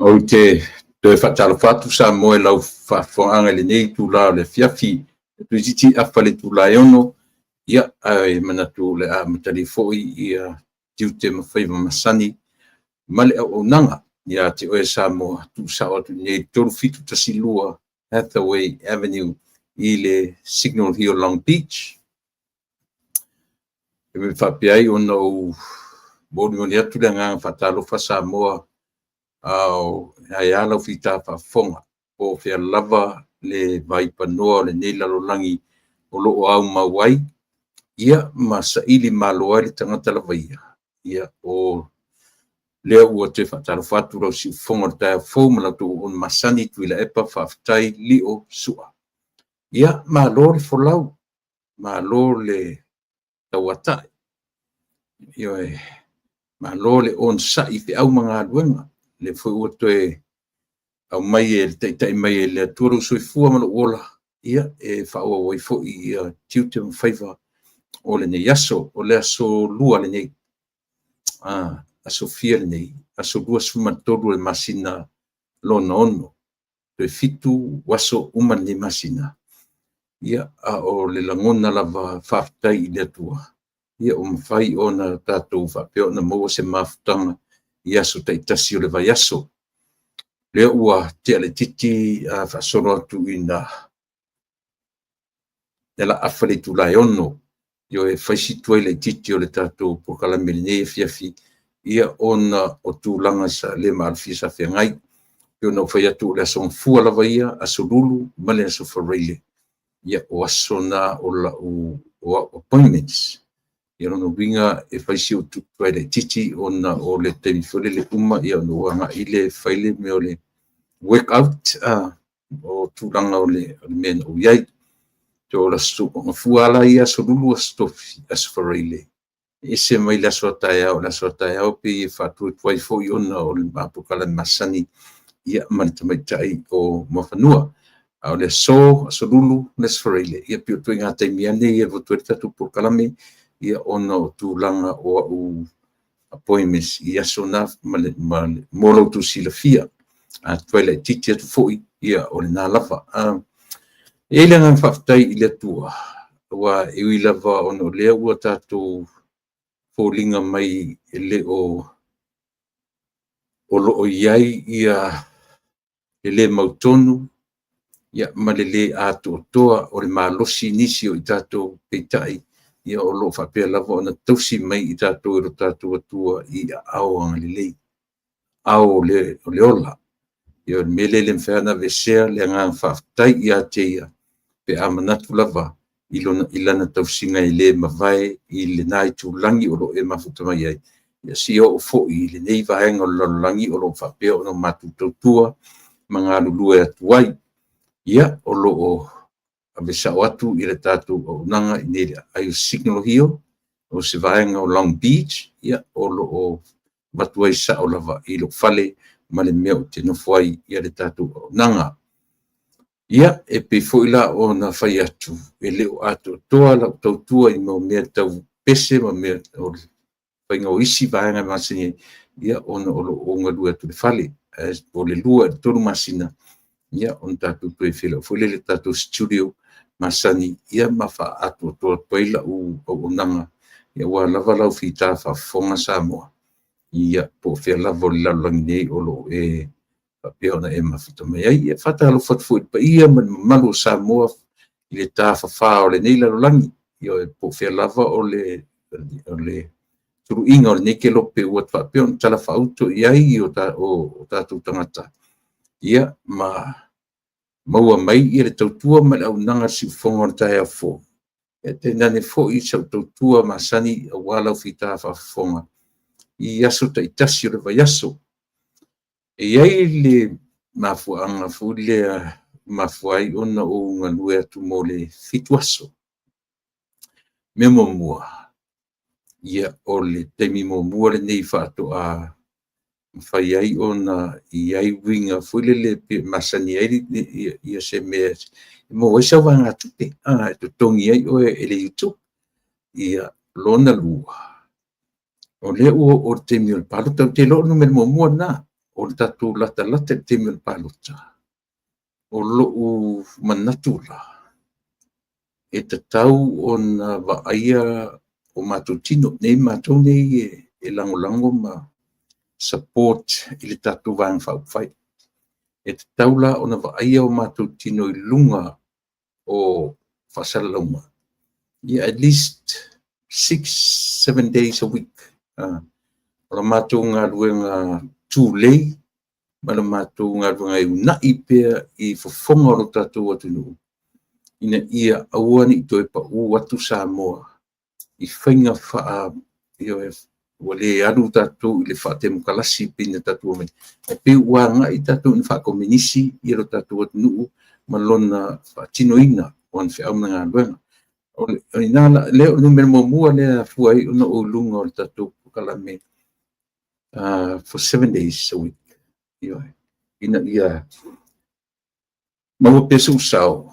Ou te toe faatalofa atu Samoa i lau faafofogaaga i lenei itula o le afiafi. E toeitiiti afa i le itula e 6, ia, ae manatu o le a amatalia foi tiute ma faiva masani ma le auaunaga ia te oe Samoa, tuusao atu i inei i le 3712 Hathaway Avenue i le Signal Hill, Long Beach. E faapea ai ona ou molimoli atu le agaga faatalofa Samoa, ae a lau fita faafofoga, po o fea lava le vaipanoa o lenei lalolagi o lo o aumau ai, ia ma saili malo ai le tagata lava ia. Ia, o lea ua toe faatalofa atu lau siufofoga o le taeao fou ma la outou auauna masani Tuilaepa Faafetai Lio Sua. Ia, malo le folau, malo le tauatai, ioe, malo le onosai i feau ma galuega. O lea foi ua toe aumai e le taitai mai e le Atua lou soifua ma lou ola, ia, e faaauau ai foi tiute ma faiva o lenei aso. O le aso Lua lenei, aso Fia lenei, aso 23 o le masina lona 6, toe 7 aso uma lenei masina. Ia, a o le lagona lava faafetai i le Atua, ia ua mafai ona tatou faapea ona maua se mafutaga i aso taitasi o le vaiaso. Lea ua tea laitiiti faasolo atu ina le afa i le itula e 6, ioe, fai si tuai laitiiti o le tatou polokalame i lenei afiafi, ia ona o tulaga sa le maalofia sa feagai. Pei ona ou fai atu o le aso Gafua lava ia, aso Lulu ma le aso Faraile, ia o aso na o lau o au appointments. Ia lona uiga e fai si ou tuai laitiiti ona o le taimi foi lele uma ia ona ou agai lea e fai le mea o le workout, o tulaga o le mea na ou i ai. O le aso Gafua lava ia, aso Lulu, aso Tofi, aso Faraile, e ese mai le aso a taeao. O le aso a taeao pei e faatuatuai foi ona o le polokalame masani, ia, ma le tamaitai o Muafanua. A o le aso, aso Lulu, le aso Faraile, ia pei o ituaiga taimi lava nei e alu atu ai le tatou polokalame, ia ona o tulaga o au appointments i aso na mo lo outou silafia. A tuai laitiiti atu foi, ia o lena lava. E i ai le agaga faafetai i le Atua, aua e ui lava ona o lea ua tatou foliga mai e le o o lo o i ai ia le le mautonu, ia, ma le le atoatoa o le malosi i nisi o i tatou, peitai, ia, o lo o faapea lava ona tausi mai i tatou e lo tatou Atua i aao agalelei, aao o le ola. Ia, o le mea lea e le mafai ona aveesea le agaga faafetai ia te ia, pe a manatu lava i lana tausiga e le mavae i lena itulagi o lo o e mafuta mai ai, ia seia oo foi i lenei vaega o le lalolagi o lo o faapea ona matou tautua ma galulue atu ai. Ia, o lo o ave sao atu i le tatou auaunaga i nei le Signal Hill, o se vaega o Long Beach, ia, o lo o avatu ai sao lava i lou fale ma le mea ou te nofo ai ia le tatou auaunaga. Ia, e pei foi la ona fai atu, e le o atoatoa lau tautua i mea tau pese ma mea o le faiga o isi vaega e masani ai, ia, ona o lo o galue atu i le fale. Ae po o le 2 i le 3 masina, ia, ona tatou toe feiloai foi lea i le tatou studio masani, ia, ma faaatoatoa atu ai lau auaunaga, aua lava lau fita faafofoga Samoa, ia, po o fea lava o le lalolagi nei o lo o e faapea ona e mafuta mai ai. Ia, faatalofa atu foi i le paia ma le mamalu o Samoa i le tafafā o lenei lalolagi, ia, po o fea lava o le tuluiga o lenei kelope ua faapea ona talafaauto i ai o tatou tagata, ia, ma maua mai ia le tautua ma le auaunaga a le siufofoga o le taeao fou. E tainane foi sau tautua masani aua lau fita faafofoga i aso taitasi o le vaiaso. E i ai le mafuaaga foi lea mafua ai ona ou galue atu mo le 7 aso. Mea muamua, ia, o le taimi muamua lenei faatoa mafai ai ona i ai uiga foi lele pe masani ai ia se mea e maua ai sau vaegatupe e totogi ai oe e le YouTube. Ia, lona lua, o lea ua oo i le taimi o le palota, ou te iloa o le numera muamua lena, o le tatou latalata i le taimi o le palota. O lou manatu la, e tatau ona vaaia o matou tino, nei matou nei e lagolago ma support i le tatou Vaega Faaupufai. E tatau la ona vaaia o matou tino i luga o faasalalauga, ia at least 6, 7 days a week. O la matou galuega tulei ma le matou galuega e uunai pea i fofoga o lo tatou atunuu, ina ia aua ne i toe pau atu Samoa i faiga faa ua le alu tatou i le faatemokarasi pei ona tatou omai, ae pei ua agai tatou ina faakomenisi ia lo tatou atunuu ma lona faatinoina o ana feau ma galuega. O i ina lea o le numera muamua lea e afua ai ona ou i luga o le tatou polokalame for 7 days a week, ina ia maua pea sou sao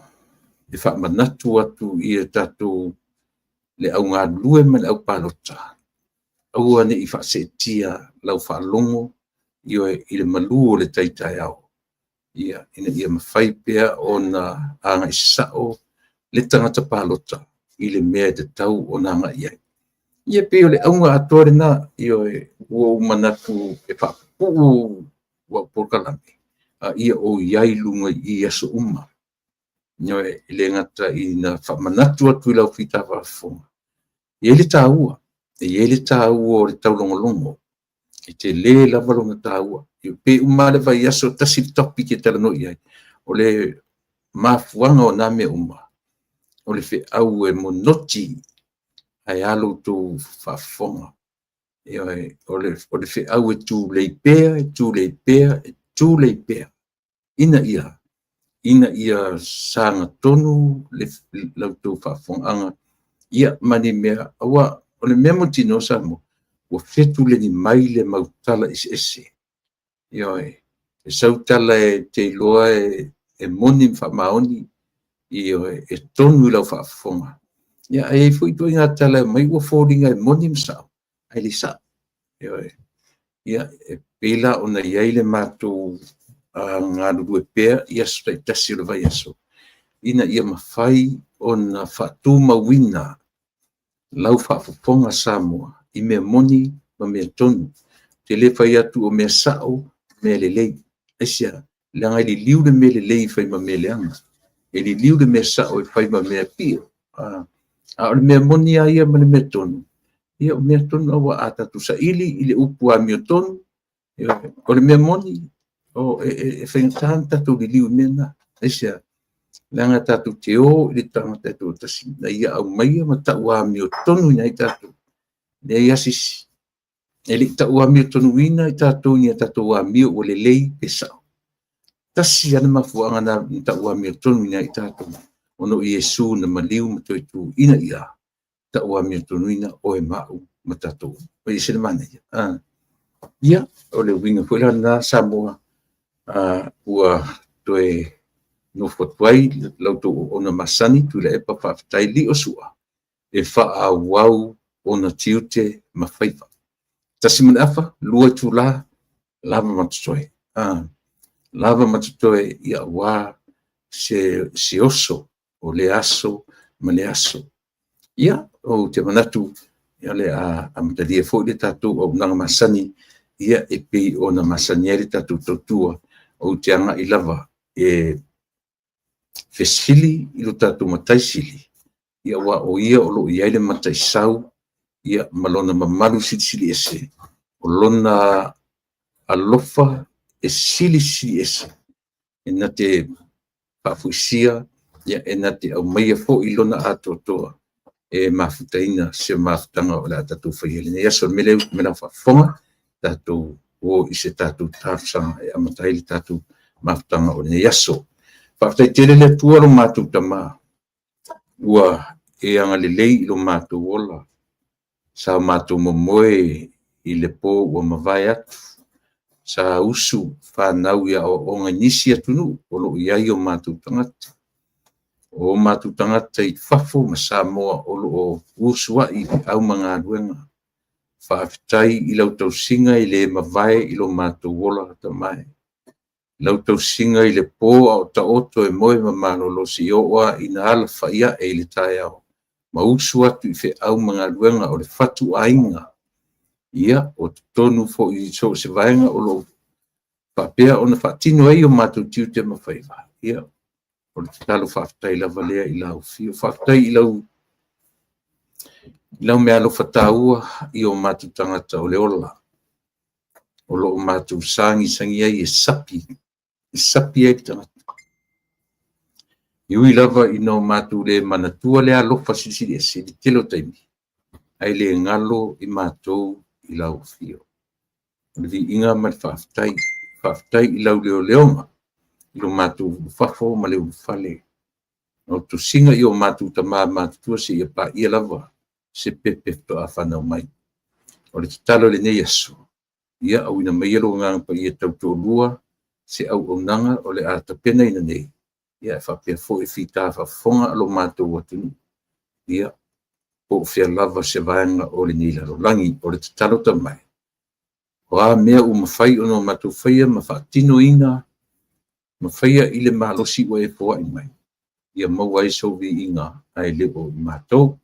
e faamanatu atu i tatou le au galulue ma le aupalota, aua ne i faaseetia lau faalogo, ioe, i le malu o le tai taeao, ia, ina ia mafai pea ona agai sao le tagata palota i le mea e tatau ona agai i ai. Ia pei o le auga atoa lena, ioe, ua ou manatu e faapupuu lau polokalame, a ia ou i ai i luga i aso uma. Ioe, e le gata ina faamanatu atu i lau fita faafofoga, e i ai le taua, e i ai le taua o le taulogologo, e tele lava lona taua. Pe uma lava le vaiaso e tasi le topic e talanoa i ai, o le mafuaaga o na mea uma, o le feau e monoti ae a lo outou faafofoga. Ioe, o le feau e tulei pea, e tulei pea, e tulei pea, ina ia sagatonu la outou faafofogaaga, ia ma ni mea, aua o le mea mautinoa Samoa, ua fetuleni mai le mau tala eseese. Ioe, e sau tala e te iloa e moni ma faamaoni, ioe, e tonu i lau faafofoga. Ia, ae i ai foi ituaiga tala e aumai ua foliga e moni ma sao, ae le sao. Ioe, ia, e pei la ona i ai le matou galulue pea i aso taitasi o le vaiaso, ina ia mafai ona faatumauina lau faafofoga Samoa i mea moni ma mea tonu. Ou te le fai atu o mea sao, mea lelei. Aisea? Leaga e liliu le mea lelei e fai ma mea leaga. E liliu le mea sao e fai ma mea pio. A o le mea moni lava ia ma le mea tonu, ia o mea tonu aua a tatou saili i le upu amiotonu, o le mea moni, e faigata ona tatou liliu i mea na. Aisea? Leaga tatou te o i le tagata e toatasi na ia aumaia ma tau amiotonu ai tatou, leai lava se isi. E le i tau amiotonuina i tatou ni a tatou amio ua lelei pe sao. Tasi lava le mafuaaga na tau amiotonuina ai i tatou, ona o Iesu na maliu ma toe tu ina ia tau amiotonuina oe ma au ma tatou. E ese le manaia. Ia, o le uiga foi la lena Samoa, ua toe nofo atu ai la outou auauna masani Tuilaepa Faafetai Lio Sua e faaauau ona tiute ma faiva. 1.5, 2 itula, lava ma totoe. Lava ma totoe ia aua se oso o lea aso ma lea aso. Ia, ou te manatu o le a amatalia foi le tatou auaunaga masani, ia e pei ona masani ai le tatou tautua. Ou te agai lava e fesili i lo tatou Matai Sili, ia aua o ia o lo o i ai le mataisau, ia ma lona mamalu silisili ese, o lona alofa e silisili ese, e na te faafoisia, ia e na te aumaia foi lona atoatoa e mafutaina se mafutaga o le a tatou faia i lenei aso. O le mea lea me lau faafofoga, tatou o i se tatou talosaga e amata ai le tatou mafutaga o lenei aso. Faafetai tele le Atua lo matou Tama, ua e agalelei i lo matou ola, sa o matou momoe i le po ua mavae atu. Sa usu fanau i aoaoga i nisi atunuu o lo o i ai o matou tagata. O matou tagata i fafo ma Samoa o lo o usuai i feau ma galuega. Faafetai i lau tausiga e le mavae i lo matou ola Tama e. Lau tausiga i le po a o taoto e moe ma malolo seia oo lava ina alafai ae i le taeao ma usu atu i feau ma galuega o le fatuaiga. Ia, o totonu foi i so o se vaega o lo o faapea ona faatino ai o matou tiute ma faiva, ia, o le tatalo faafetai lava lea i lau afio. Faafetai i lau meaalofa taua i o matou tagata o le ola, o lo o matou sagisagi ai e sapi, e sapi ai le tagata. E ui lava ina o matou le manatua le alofa silisili ese i le tele o taimi, ae le galo i matou i lau afio. O le viiga ma le faafetai. Faafetai i lau leoleoga i lo matou ulufafo ma le ulufale, lau tosiga i o matou tama matutua seia paia lava se pepe faatoa fanau mai. O le tatalo i lenei aso, ia auina maia lou Agaga Paia e tautoalua se auaunaga o le a tapenaina nei, ia faapea foi fita faafofoga a lo matou atunuu, ia, po o fea lava se vaega o lenei lalolagi. O le tatalo talu mai, o a mea ua mafai ona matou faia ma faatinoina ma faia i le malosi ua e foai mai, ia maua ai sou viiga ae le o i matou.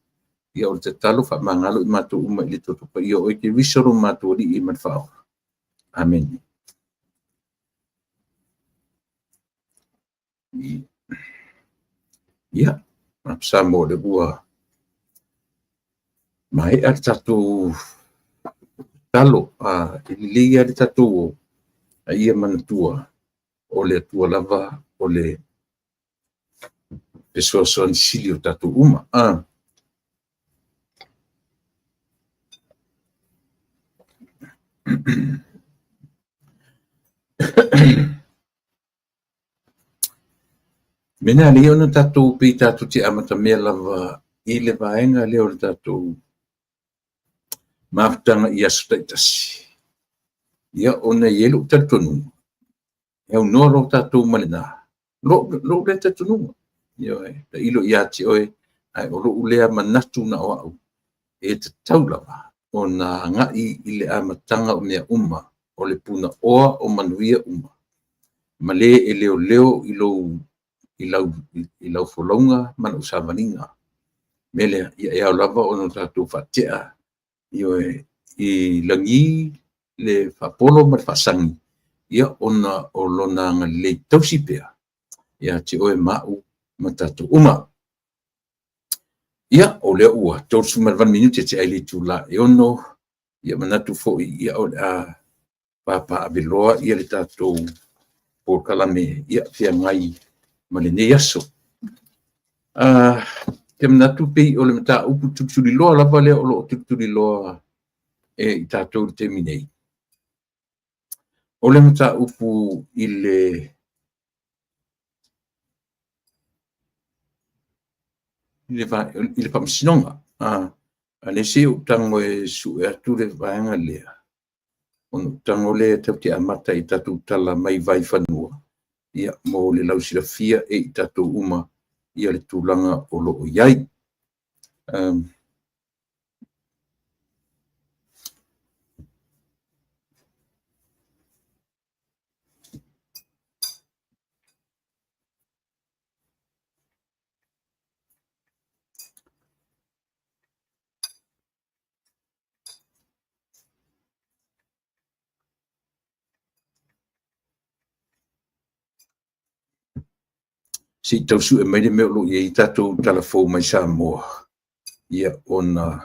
Ia o le tatalo, faamagalo i matou uma i le Toto Paia o oe Keriso lo matou Alii ma le Faaola. Amene. Ia, Samoa o lea ua maea le tatou tatalo, e lelei lava le tatou o, a ia manatua, o le Atua lava o le fesoasoani sili o tatou uma. Mea lea ona tatou pei tatou te amatamea lava i le vaega lea o le tatou mafutaga i aso taitasi. Ia, ona e i ai lou talitonuga, e aunoa loa tatou ma lena, lou lea talitonuga. Ioe, tailo ia te oe, ae o lou lea manatu na o au, e tatau lava ona agai i le amataga o mea uma, o le punaoa o manuia uma, ma le e leoleo i lou i lau folauga ma lau savaliga. O le mea lea, ia e ao lava ona tatou faatea, ioe, i lagi le faapolo ma le faasagi, ia ona o lona agalelei tausi pea ia te oe ma au ma tatou uma. Ia, o lea ua 38 minute tea i le itula e 6, ia manatu foi ia o le a papaaveloa ia le tatou polokalame ia feagai ma lenei aso. Te manatu pei o le mataupu tulituliloa lava lea o lo o tulituliloa e i tatou i le taimi nei, o le mataupu i le Faamasinoga. A lea se i ou tago e sue atu le vaega lea, ona ou tago lea tatou te amata i tatou tala mai Vaifanua, ia, mo le lausilafia e i tatou uma ia le tulaga o lo o i ai. Se i tau sue mai le mea o lo o i ai tatou tala fou mai Samoa, ia ona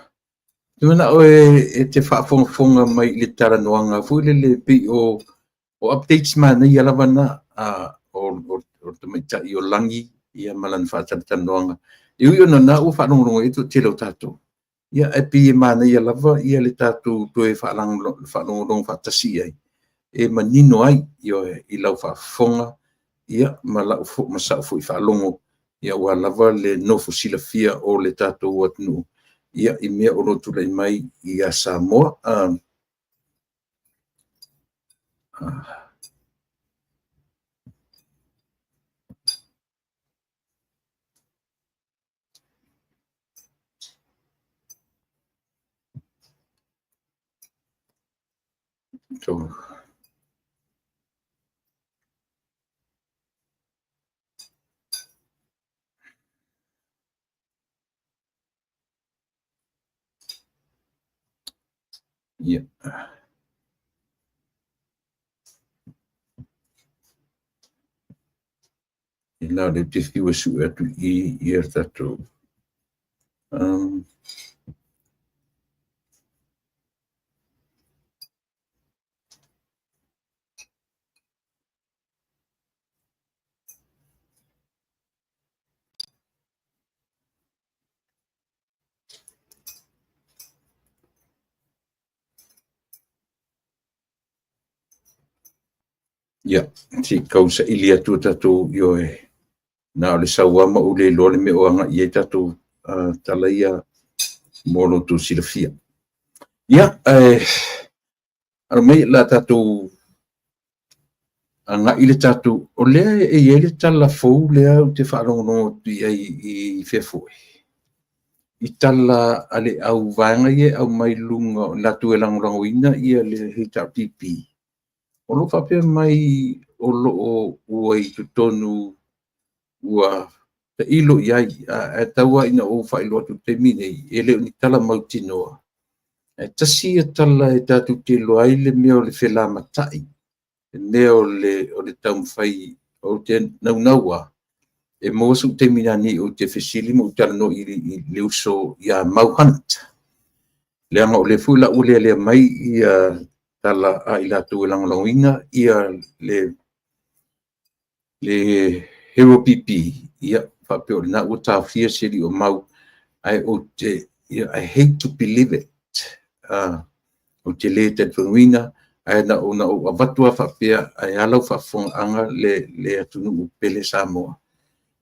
te manao e te faafogafoga mai i le talanoaga foi lele pei o updates manaia lava na o le tamaitai o Lagi ia ma lana faatalatalanoaga. E ui ona na ua faalogologo i ai le toatele o tatou, ia ae pei e manaia lava ia le tatou toe faalogologo faatasi i ai, e manino ai, ioe, i lau faafofoga ia ma lau ma sau foi faalogo, ia aua lava le nofo silafia o le tatou atunuu ia i mea o lo o tulai mai ia Samoa. So, ia. I la le te fiu e sue atu i ia tatou. Ia, se i tau saili atu a tatou ioe. Na o le sau lava ma ou le iloa le mea o agai i ai tatou tala ia mo lo outou silafia. Ia, ae alo mai la tatou agai le tatou, o lea e i ai le tala fou lea ou te faalogologo atu i ai i fea foi, i tala a le au vaega ia e aumai luga o latou e lagolagoina ia le HRPP. O lo o faapea mai o lo o ua i totonu ua tailo i ai, ae tau lava ina ou faailoa atu i le taimi lenei, e le o ni tala mautinoa. Ae tasi ia tala e tatou te iloa ai le mea o le felamatai, le mea o le taumafai, ou te naunau lava e maua sou taimi nanei ou te fesili ma ou talanoa i le uso ia Mau Hunt, leaga o lea foi la ua lealea mai ia tala a i latou e lagolagoina ia le Hero PP, ia faapea o lena ua taofia se alii o Mau, ae ou te, ia, I hate to believe it. Ou te le talitonuina, ae na ona ou avatu lava faapea, ae a lau faafofogaaga le atunuu pele Samoa,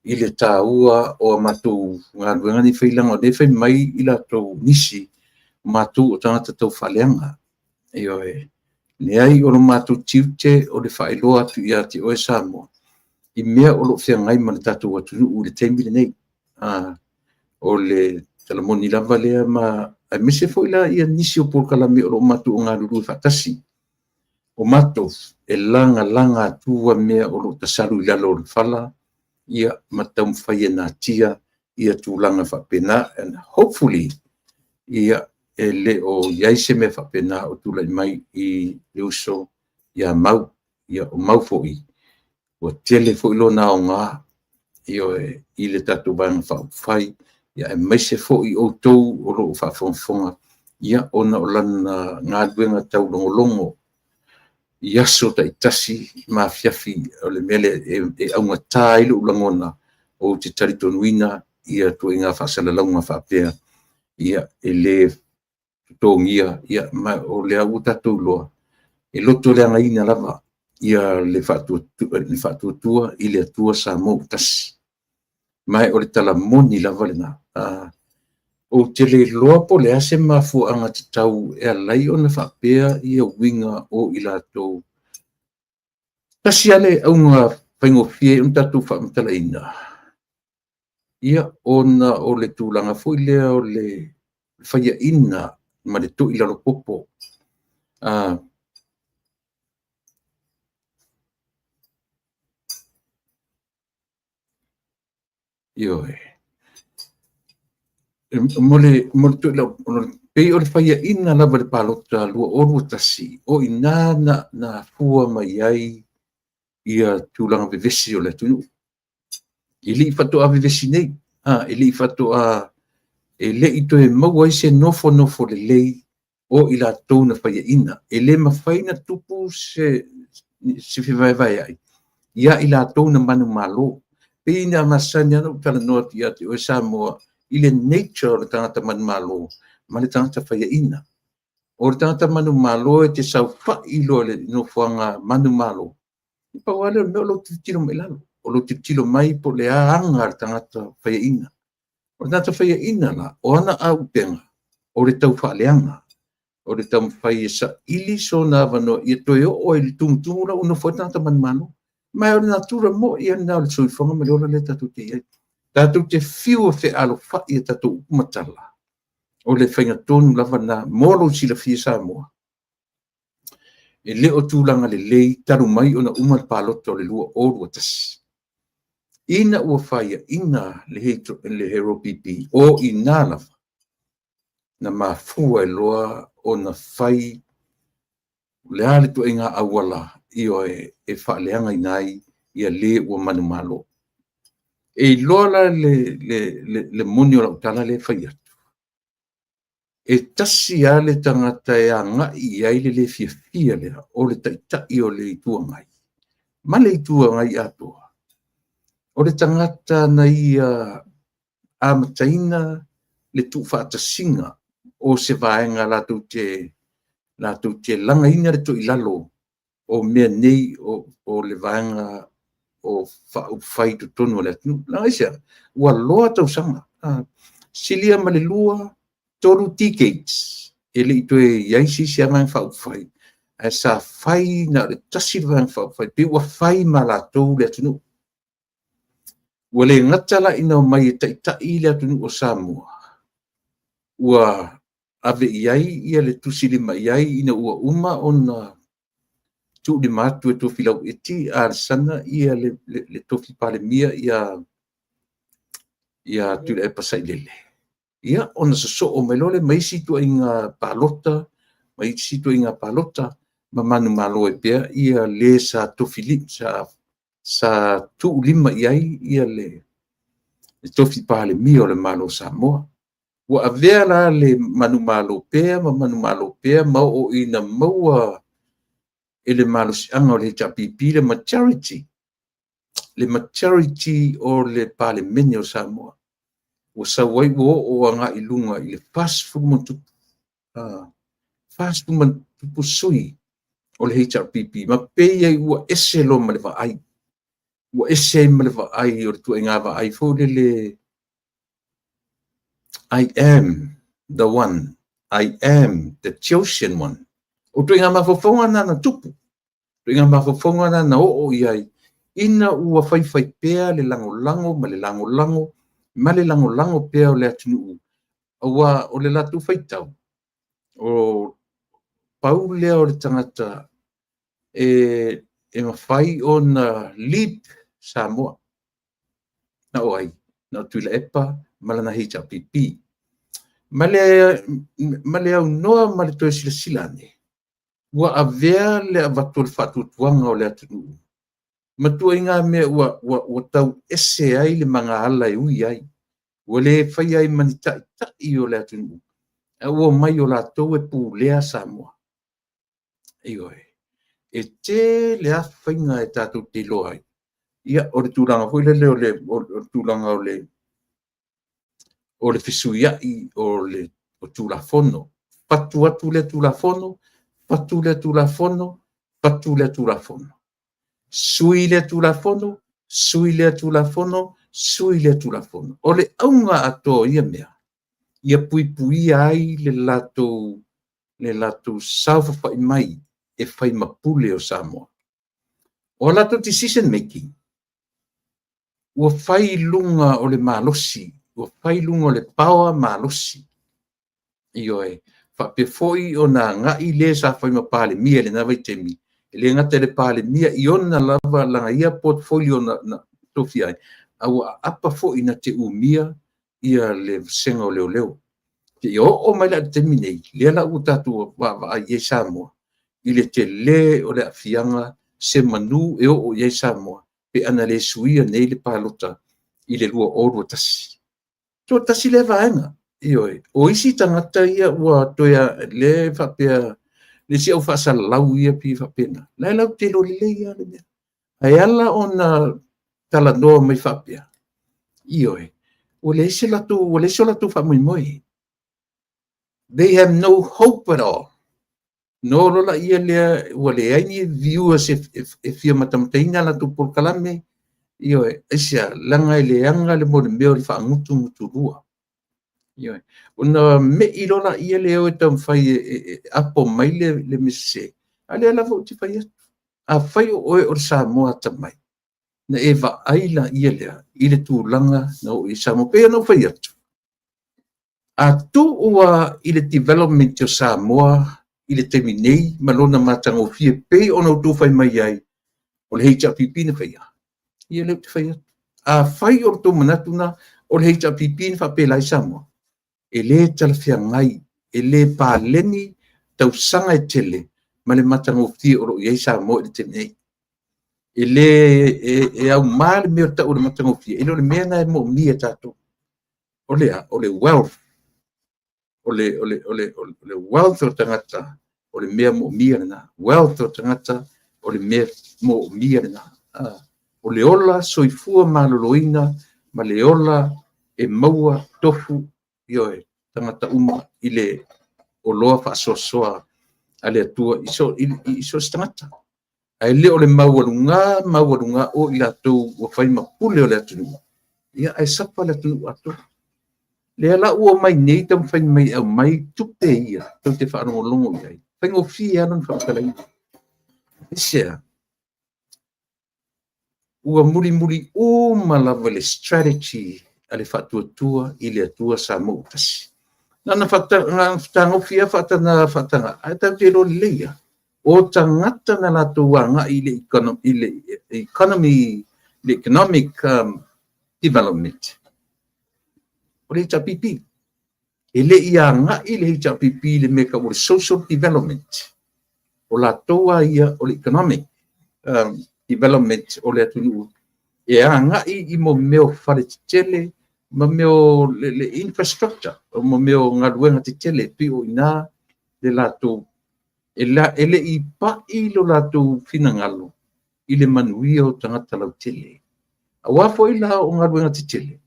i le taua o a matou galuega nei e fai, leaga o lea e fai mai i latou nisi, o matou o tagata taufaaleaga. Ioe. Leai, o lo matou tiute o le faailoa atu ia te oe Samoa i mea o lo o feagai ma le tatou atunuu i le taimi lenei. O le tala moni lava lea, ma aemaise foi la ia nisi o polokalame o lo o matou galulue faatasi. O matou e lagalaga atua mea o lo o tasalu i lalo o le fala, ia ma taumafai e natia ia tulaga faapena. And hopefully, ia e le o i ai se mea faapena o tulai mai i le uso ia Mau. Ia o Mau foi, ua tele foi lona aoga, ioe, i le tatou Vaega Faaupufai, ia aemaise foi outou o lo o faafogafoga, ia ona o lana galuega taulogologo i aso taitasi ma afiafi, o le mea lea e augata ai lou lagona, ou te talitonuina ia ituaiga faasalalauga faapea, ia e le totogia, ia ma o lea ua tatou iloa, e lotoleagaina lava ia le faatuatua i le Atua Samoa ua tasi. Ma o le tala moni lava lena. Ou te le iloa po o le a se mafuaaga tatau e ala ai ona faapea ia uiga o i latou. Tasi lava le auga faigofie ona tatou faamatalaina, ia ona o le tulaga foi lea o le faiaina ma le toilalopopo. Ioe. Mo le pei o le faiaina lava i le palota 2021, o i ina na afua mai ai ia tulaga vevesi o le atunuu. E le i faatoa vevesi nei, e le i faatoa, e le i toe maua ai se nofonofo lelei o i latou na faiaina. E le mafai ona tupu se fevaevaeai ia i latou na manumalo. Pei na masani lava ona ou talanoa atu ia te oe Samoa i le nature o le tagata manumalo ma le tagata faiaina. O le tagata manumalo e te saofai loa i le nofoaga manumalo, e pau lava lea o le mea o lou tilotilo mai i lalo, o lou tilotilo mai po o le a aga a le tagata faiaina. O le tagata faiaina la, o ana aupega, o le taufaaleaga. O le taumafai e saili sona avanoa ia toe oo ai i le tumutumu la ua nofo ai le tagata manumalo. Ma o le natura moi lena o le soifuaga ma le ola lea tatou te i ai. Tatou te fiu e fealofai i a tatou upu ma tala, o le faiga tonu lava lena mo lou silafia Samoa. E le o tulaga lelei talu mai ona uma le palota o le 2021. Ina ua faiaina le HRPP, o i ina lava na mafua ai loa ona fai le a le ituaiga auala, ioe, e faaleagaina ai ia le ua manumalo. E iloa la le moni o lau tala lea e fai atu, e tasi lava le tagata e agai i ai le le fiafia lea, o le Taitai o le Itu Agai ma le Itu Agai atoa. O le tagata na ia amataina le tuufaatasiga o se vaega latou te lagaina le toilalo o mea nei o le vaega o faaupufai i totonu o le atunuu. Leaga aisea? Ua loa tausaga, silia ma le 2, 3 decades e le i toe i ai se isi lava Vaega Faaupufai, ae sa fai na o le tasi le Vaega Faaupufai, pei ua fai ma latou le atunuu. Ua le gata la ina omai e taitai le atunuu o Samoa, ua ave i ai le tusilima i ai ina ua uma ona tuulima atu e Tofilau Eti Alesana le tofi Palemia ia Tuilaepa Sailele, ia ona sosoo mai loa lea ma isi ituaiga palota, ma isi ituaiga palota ma manumalo ai pea le sa tuulima i ai le tofi Palemia o le Malo o Samoa. Ua avea la le manumalo pea ma manumalo pea ma oo ina maua e le malosiaga o le HRPP le majority, le majority o le Palemene o Samoa. Ua sau ai ua oo agai i luga i le 40+, 40+ sui o le HRPP, ma pei ai ua ese loa ma le vaai. Ua ese ai ma le vaai o le ituaiga vaai foi lele, I am the one, I am the chosen one. O ituaiga mafaufauga na na tupu, ituaiga mafaufauga na na oo i ai, ina ua faifai pea le lagolago ma le lagolago ma le lagolago pea o le atunuu, aua o le latou faitau, o pau lea o le tagata e mafai ona lead Samoa. Na o ai? Na o Tuilaepa ma lana HRPP. Ma le aunoa ma le toe silasila ane, ua avea le avatu o le faatuatuaga o le atunuu ma ituaiga mea ua tau ese ai le magaala e ui ai, ua le faia ai ma ni taitai o le atunuu, ae ua omai o latou e pulea Samoa. Ioe. E tele lava faiga e tatou te iloa ai. Ia, o le tulaga foi lele o le tulaga o le fesuiai o le Tulafono. Fatu atu lea Tulafono, fatu lea Tulafono, fatu lea Tulafono. Sui lea Tulafono, sui lea Tulafono, sui lea Tulafono. O le auga atoa o ia mea, ia puipuia ai le latou saofafai mai e fai ma pule o Samoa. O a latou decision making, ua fai i luga o le malosi, ua fai i luga o le power malosi. Ioe, faapea foi ona agai le sa fai ma Palemia i lena vaitaimi, e le gata i le Palemia i ona lava lana ia portfolio na tofia ai, a ua aapa foi na te umia le vasega o leoleo. Seia oo mai la i le taimi nei, lea la ua tatou vaavaai i ai Samoa, i le tele o le aafiaga se manu e oo i ai Samoa pe ana le suia nei le palota i le 2021. So, tasi lea vaega, ioe. O isi tagata ia ua toe lea e faapea, le isi au faasalalau ia pei e faapena, la e latou te iloa lelei lava le mea. Ae ala ona talanoa mai faapea, ioe, ua leai se latou faamoemoe. They have no hope at all. Na o loa laia lea ua leai ni viewers e fia matamataina latou polokalame, ioe, aisea? Leaga e leaga le mea o le faagutugutulua. Ioe. Ona me'i loa laia lea e o e taumafai e apo mai le mea sese, a o lea lava ou te fai atu, afai o oe o le Samoa atamai, ona e vaai laia lea i le tulaga na oo i ai Samoa. E pei ona ou fai atu, a tuu lava i le development o Samoa i le taimi nei ma lona matagofie pei ona outou fai mai ai o le HRPP na faia, ia lea ou te fai atu. Afai o le tou manatu lena o le HRPP na faapela ai Samoa, e le talafeagai, e le paleni tausaga e tele ma le matagofie o lo o i ai Samoa i le taimi nei. E le e auma le mea e tau o le matagofie, e le o le mea lena e moomia e tatou. O le a? O le wealth. O le wealth o tagata, o le mea moomia lena. Wealth o tagata, o le mea moomia lena. O le ola soifua maloloina ma le ola e maua tofu, ioe, tagata uma i le oloa faasoasoa a le Atua i so o se tagata. Ae le o le maualuga maualuga o i latou ua fai ma pule o le atunuu, ia ae sapa le atunuu atoa. Lea la ua omai nei taumafai mai e aumai tupe ia tou te faalogologo i ai, faigofie lava lona faamatalaina. Aisea? Ua mulimuli uma lava le strategy a le Faatuatua i le Atua Samoa ua Tasi. Na ona fetagofi lava faataga faataga, ae tatou te iloa lelei lava, o tagata na latou agai i le economy, le economic development, o le HRPP. E le i agai le HRPP i le mea e tau o le social development. O latou lava ia o le economic development o le atunuu e agai i mea o fale tetele ma mea o le infrastructure, o mea o galuega tetele, pei o i ina le latou, e le i pai lo latou finagalo i le manuia o tagata lautele. Aua foi la o galuega tetele,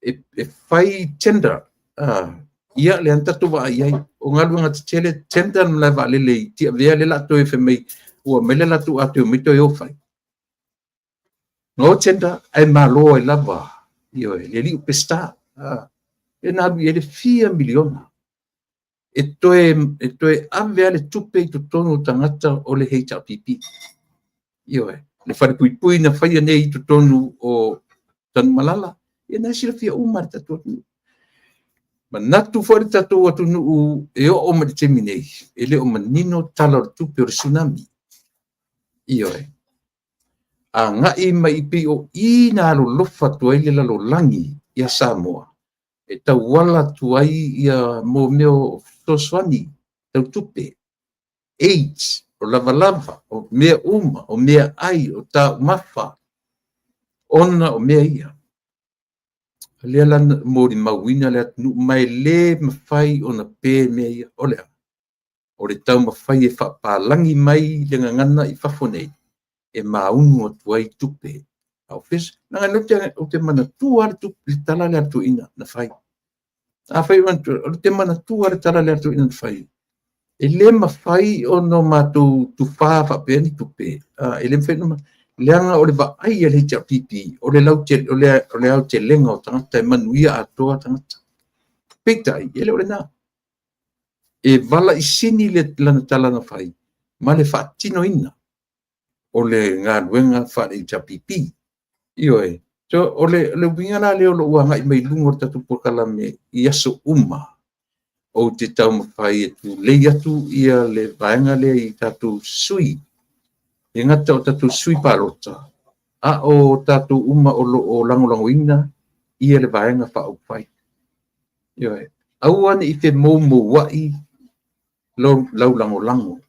e fai tender, ia lea na tatou vaai i ai, o galuega tetele, tender le malae vaalele i Tiavea lea o le a toe fai mai ua aumai le latou ato e omai toe o fai. Na o tender ae malo ai lava, ioe, le alii o Peseta, lea na alu i ai le fia miliona e toe ave lava le tupe i totonu o tagata o le HRPP. Ioe, le falepuipui na faia nei i totonu o Tanumalala, ia na e silafia uma e le tatou atunuu. Manatu foi le tatou atunuu e oo mai i le taimi nei, e le o manino tala o le tupe o le Tsunami. Ioe. Agai mai pei o i na alolofa atu ai le lalolagi ia Samoa, e tauala atu ai ia mea o fesoasoani tau tupe, aids, o lavalava, o mea uma, o meaai, o taumafa, ona o mea ia. O lea la na molimauina le atunuu, ma e le mafai ona pe mea ia. O le a? O le taumafai e faapalagi mai le gagana i fafo nei, e maunu atu ai tupe. A o leaga ou te manatua lava le tala lea a le toeaina na fai. Afai ou te manatua le tala lea a le toeaina na fai, e le mafai ona matou tufa faapea ni tupe, e le mafai ona, leaga o le vaai a le HRPP, o le aotelega o tagata e manuia atoa tagata. Peitai, e le o lena. E valaisini lana tala na fai ma le faatinoina o le galuega faale-HRPP. Ioe. So, o le uiga la lea o lou agai mai i luga o le tatou polokalame i aso uma, ou te taumafai e tulei atu ia le vaega lea i tatou sui, e gata o tatou sui palota, a o tatou uma o lo o lagolagoina ia le Vaega Faaupufai. Ioe. Aua ne i femoumouai lau lagolago.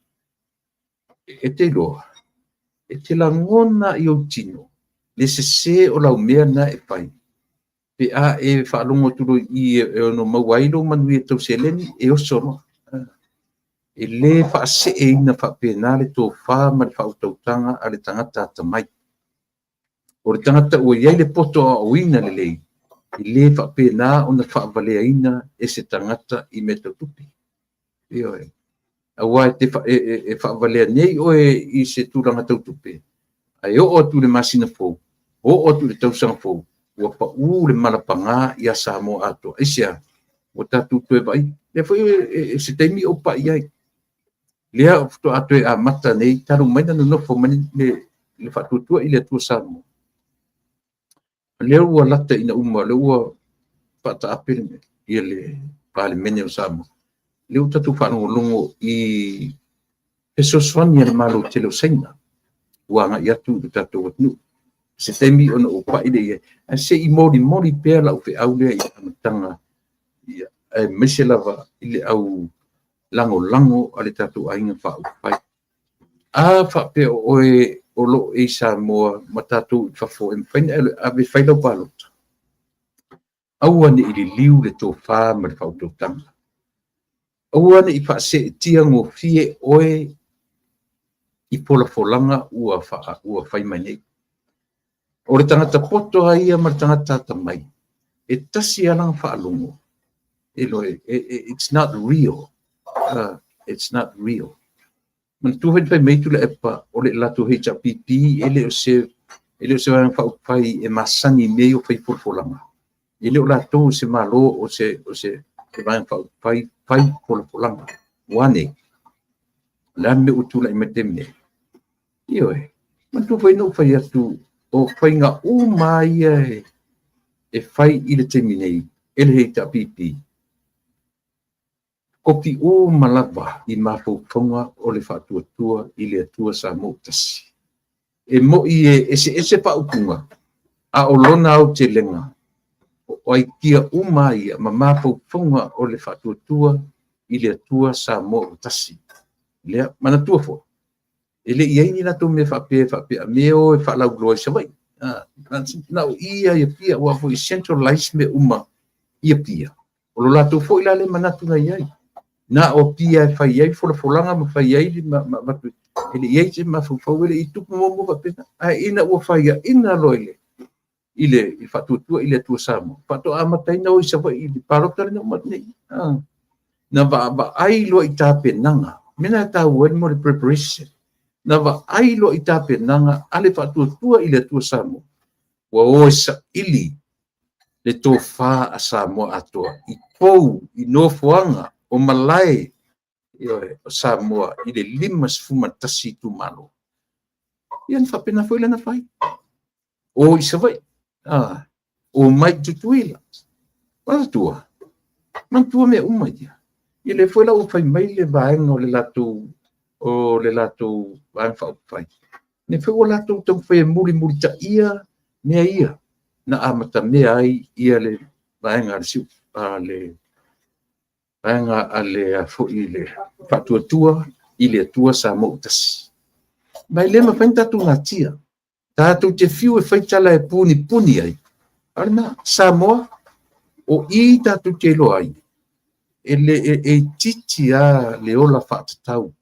E te iloa, e te lagona i ou tino le sese o lau mea lena e fai, pe a e faalogo atu loa i i e ono maua ai lou manuia tau seleni, e oso loa. E le faaseeina faapena le tofa ma le faautautaga a le tagata atamai. O le tagata ua i ai le poto aoaoina lelei, e le faapena ona faavaleaina e se tagata i mea tau tupe. Ioe. Aua e faavalea nei oe i se tulaga tau tupe, ae oo atu i le masina fou, oo atu i le tausaga fou, ua pau le mala paga ia Samoa atoa. Aisea? Ua tatou toe vaai, lea foi e se taimi ou pai ai. Lea faatoa toe amata nei, talu mai ona nonofo mai le Faatuatua i le Atua Samoa. O lea ua lata ina uma, o lea ua faataape ia le Palemene o Samoa. O lea ua tatou faalogologo i fesoasoani a le Malo tele o Saina ua agai atu i le tatou atunuu. Se taimi ona ou pai lea i ai, ae se i molimoli pea lau feau lea i le amataga, aemaise lava i le au lagolago a le tatou Aiga Faaupufai. A faapea o oe o lo o e i Samoa ma tatou i fafo e mafai ona e ave e fai lau palota, aua ne i liliu le tofa ma le faautautaga. Aua ne i faaseetia gofie oe i folafolaga ua fai mai nei. O le tagata poto lava ia ma le tagata atamai, e tasi lava lana faalogo, it's not real. It's not real. Manatua foi na fai mai Tuilaepa, o le latou HRPP e le o se vaega faaupufai e masani i mea ia o fai folafolaga. E le o latou o se Malo o se vaega faaupufai fai folafolaga. Ua a nei? O le a le mea ua tulai mai i le taimi nei? Ioe, manatua foi na ou fai atu, o faiga uma lava ia e fai i le taimi nei e le HRPP, kopi uma lava i mafaufauga o le Faatuatua i le Atua Samoa ua Tasi. E moni e eseese faaupuga, a o lona aotelega, o aikia uma ia ma mafaufauga o le Faatuatua i le Atua Samoa ua Tasi. Lea, manatua foi, e le i i ai ni latou mea faapea, faapea me o e faalauiloa i Savaii. Na o i lava i Apia, aua foi e centralize mea uma i Apia. O lo latou foi la lea manatu na i ai. Na o Apia e fai ai folafolaga ma fai ai ma avatu, e le i i ai se mafaufau, e le i tupu muamua faapena. Ae ina ua faiaina loa i le Faatuatua i le Atua Samoa, faatoa amata ai ona o i Savaii i le palota lea na uma atu nei. Na vaavaai loa i tapenaga, mea na e taua ai le preparation. Na vaai loa i tapenaga a le Faatuatua i le Atua Samoa, ua o e saili le tofa a Samoa atoa i pou, i nofoaga, o malae o Samoa i le 51 itumalo. Ia na faapena foi lea na fai. O i Savaii, o mai i Tutuila. Manatua, manatua mea uma ia. Ia lea foi la ua fai mai le vaega o le latou Vaega Faaupufai, lea foi ua latou taumafai e mulimulitaia mea ia na amatamea ai ia le vaega a le vaega a le foi le Faatuatua i le Atua Samoa ua Tasi. Ma e le mafai ona tatou natia. Tatou te fiu e fai tala e punipuni ai, a o lena, Samoa, o i tatou te iloa ai, e itiiti lava le ola faatatau,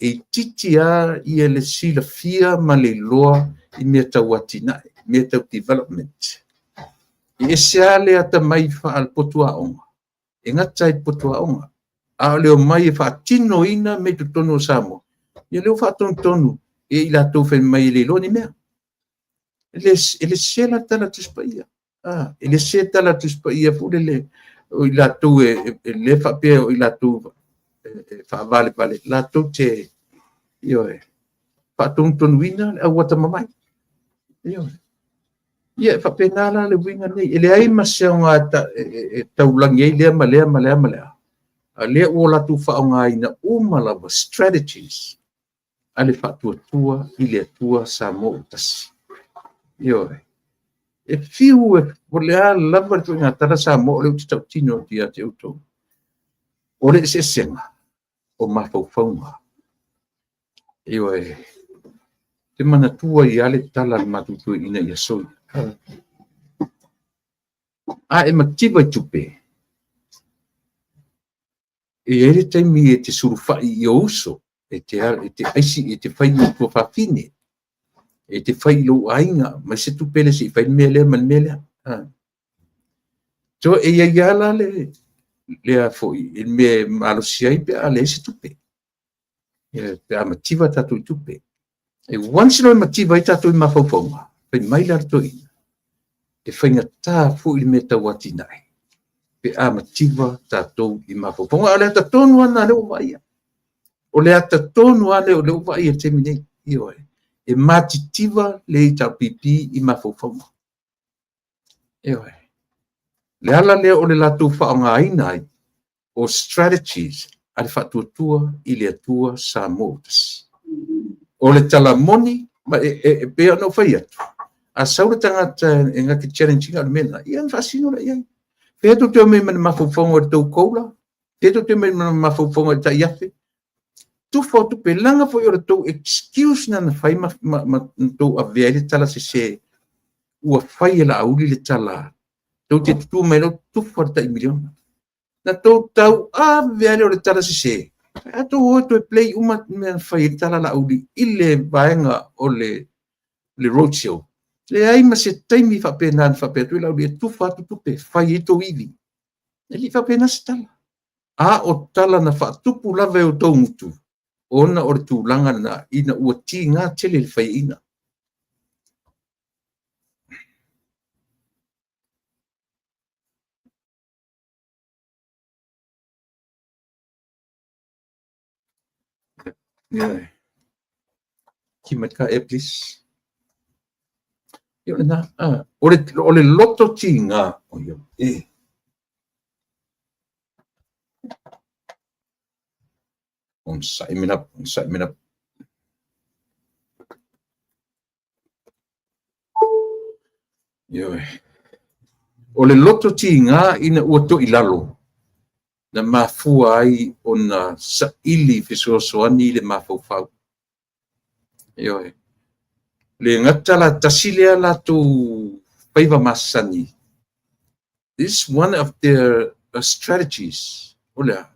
e itiiti lava ia le silafia ma le iloa i mea tau atinae, mea tau development. E ese lava le atamai faale-potu aoga, e gata i le potu aoga, a o le omai e faatinoina mea i totonu o Samoa, ia lea ua faatonutonu e i latou fai mai e le iloa ni mea. E le sese la le tala a le Tusi Paia. E le sese le tala a le Tusi Paia foi lele, o i latou e le faapea o i latou e faavalevale, latou te, ioe, faatonutonuina le au atamamai. Ioe. Ia, e faapena la le uiga nei. E leai ma se aoga e taulagi ai lea ma lea ma lea ma lea. A lea ua latou faaaogaina uma lava strategies a le Faatuatua i le Atua Samoa ua Tasi. Ioe. E fiu e, o le a lava le ituaiga tala Samoa o lea ou te tautino atu ia te outou. O le eseesega o mafaufauga. Ioe. Te manatua ai lava le tala a le matou toeaina ia Soi. A e mativa i tupe, e i ai le taimi e te sulufai i ou uso, e te aisi, e te fai i ou tuafafine, e te fai i lou aiga, aumai se tupe lea se i fai le mea lea ma le mea lea. So, e i ai lava la le foi, le mea e malosi ai pe a leai se tupe. Pe a mativa tatou i tupe. E once loa e mativa ai tatou i mafaufauga, fai mai la le toeaina, e faigata foi le mea tau atinae. pe a mativa tatou i mafaufauga. A o le ata tonu lava lena lea ua vaaia. O le ata tonu lava lea o lea ua vaaia i le taimi nei. Ioe. E matitiva le HRPP i mafaufauga. Ioe. Le ala lea o le latou faaaogaina ai o strategies a le Faatuatua i le Atua Samoa ua Tasi. O le tala moni, ma e pei ona ou fai atu, a sau le tagata e na te challenge ina o le mea lena, ia ona faasino lea i ai. Fea tou te omai ma le mafaufauga o le tou cola? Fea tou te omai ma le mafaufauga i le tai afe? Tufa o tupe, leaga foi o le tou excuse na na fai ma tou avea ai le tala sese ua fai e Laauli le tala. Tou te tutu mai loa tufa le tai miliona. Na tou tau ave lea o le tala sese. A tou o toe play uma mea na fai ai le tala Laauli i le vaega o le roadshow. Leai ma se taimi faapena na faapea atu ai Laauli e tufa atu tupe, fai ai tou ivi. E le i faapena se tala. A o tala na faatupu lava e o tou gutu, ona o le tulaga lena ina ua tiga tele le faiaina. Yeah. Ki mai ka e, please. Ia o lena, o le loto tiga, o ia, e. Onosai mea lava, onosai mea lava. Ioe. O le loto tiga ina ua toilalo, na mafua ai ona saili fesoasoani i le mafaufau. Ioe. Le gata la tasi lea latou faiva masani. This one of their strategies. O le a?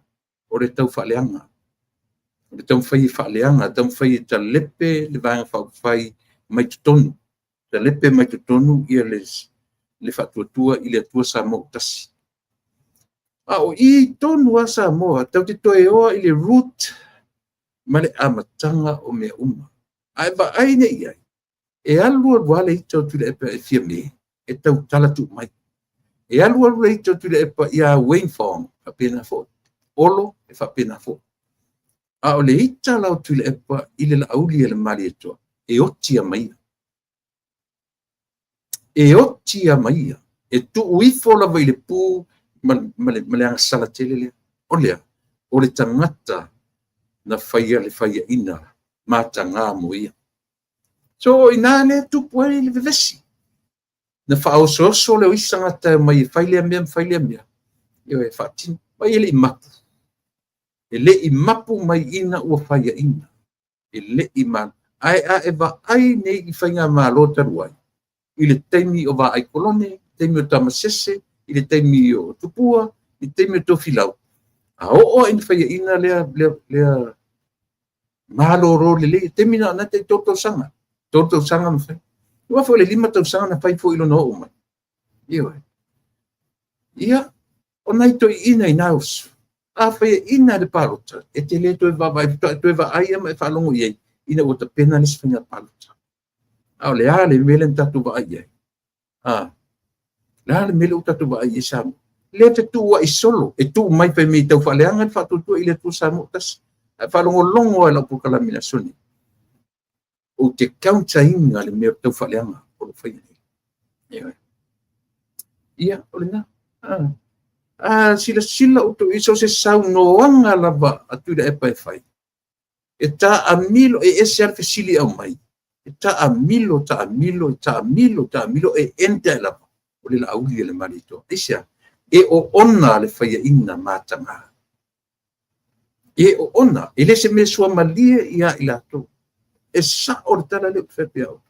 O le tau faaleaga. O le taumafai e faaleaga, taumafai e talepe le Vaega Faaupufai mai totonu. Talepe mai totonu ia le Faatuatua i le Atua Samoa ua Tasi. A o i tonu a Samoa, tau te toe oa i le root ma le amataga o mea uma. Ae vaai nei i ai, e alu alu lava le ita o Tuilaepa e fia me, e tautala tuu mai. E alu alu le ita o Tuilaepa ia Wayne Fong, faapena foi. Olo, e faapena foi. A o le ita la o Tuilaepa i le Laauli e le Malietoa, e oti a mai ia. E oti a mai ia. E tuu ifo lava i le pu ma le agasala tele lea. O lea, o le tagata na faia le faiaina mataga mo ia. So, ina le tupu ai le vevesi. Na faaosooso le o isi tagata mai e fai lea mea ma fai lea mea. Ioe, faatino. Mai e le i mapu. E le i mapu mai ina ua faiaina. E le i mapu. Ae a e vaai nei i faigamalo talu ai, i le taimi o Vaai Kolone, i le taimi o Tamasese, i le taimi o Tupua, i le taimi o Tofilau, a oo ina faiaina lea malolo lelei, taimi na na tai 3 tausaga, 3 tausaga ma fai. Ua foi le 5 tausaga na fai foi i lona oo mai. Ioe. Ia, o nai toeaiina i na usu, a faiaina le palota, e te le toe vaavaai, toe vaai ma e faalogo i ai, ina ua tapena le isi faiga palota. A o le a le mea lea na tatou vaai i ai? A, le a le mea lea ua tatou vaai i ai Samoa? Lea te tuu ai solo, e tuu mai fai mai tau faaleaga le Faatuatua i le Atua Samoa Tasi. Ae faalogologo ai lau polokalame i le aso nei. Ou te counter-ina le mea tau faaleaga o lo faia nei. Ia, o lena. A silasila outou i so o se saunoaga lava a Tuilaepa e fai, e taamilo, e ese a le fesili au mai. E taamilo, taamilo, taamilo, taamilo, e ente ai lava o le Laauli e le Malietoa. Aisea, e oona le faiaina mataga. E oona, e le se mea suamalie ia i latou. E sao le tala lea ou te fai atu ia outou.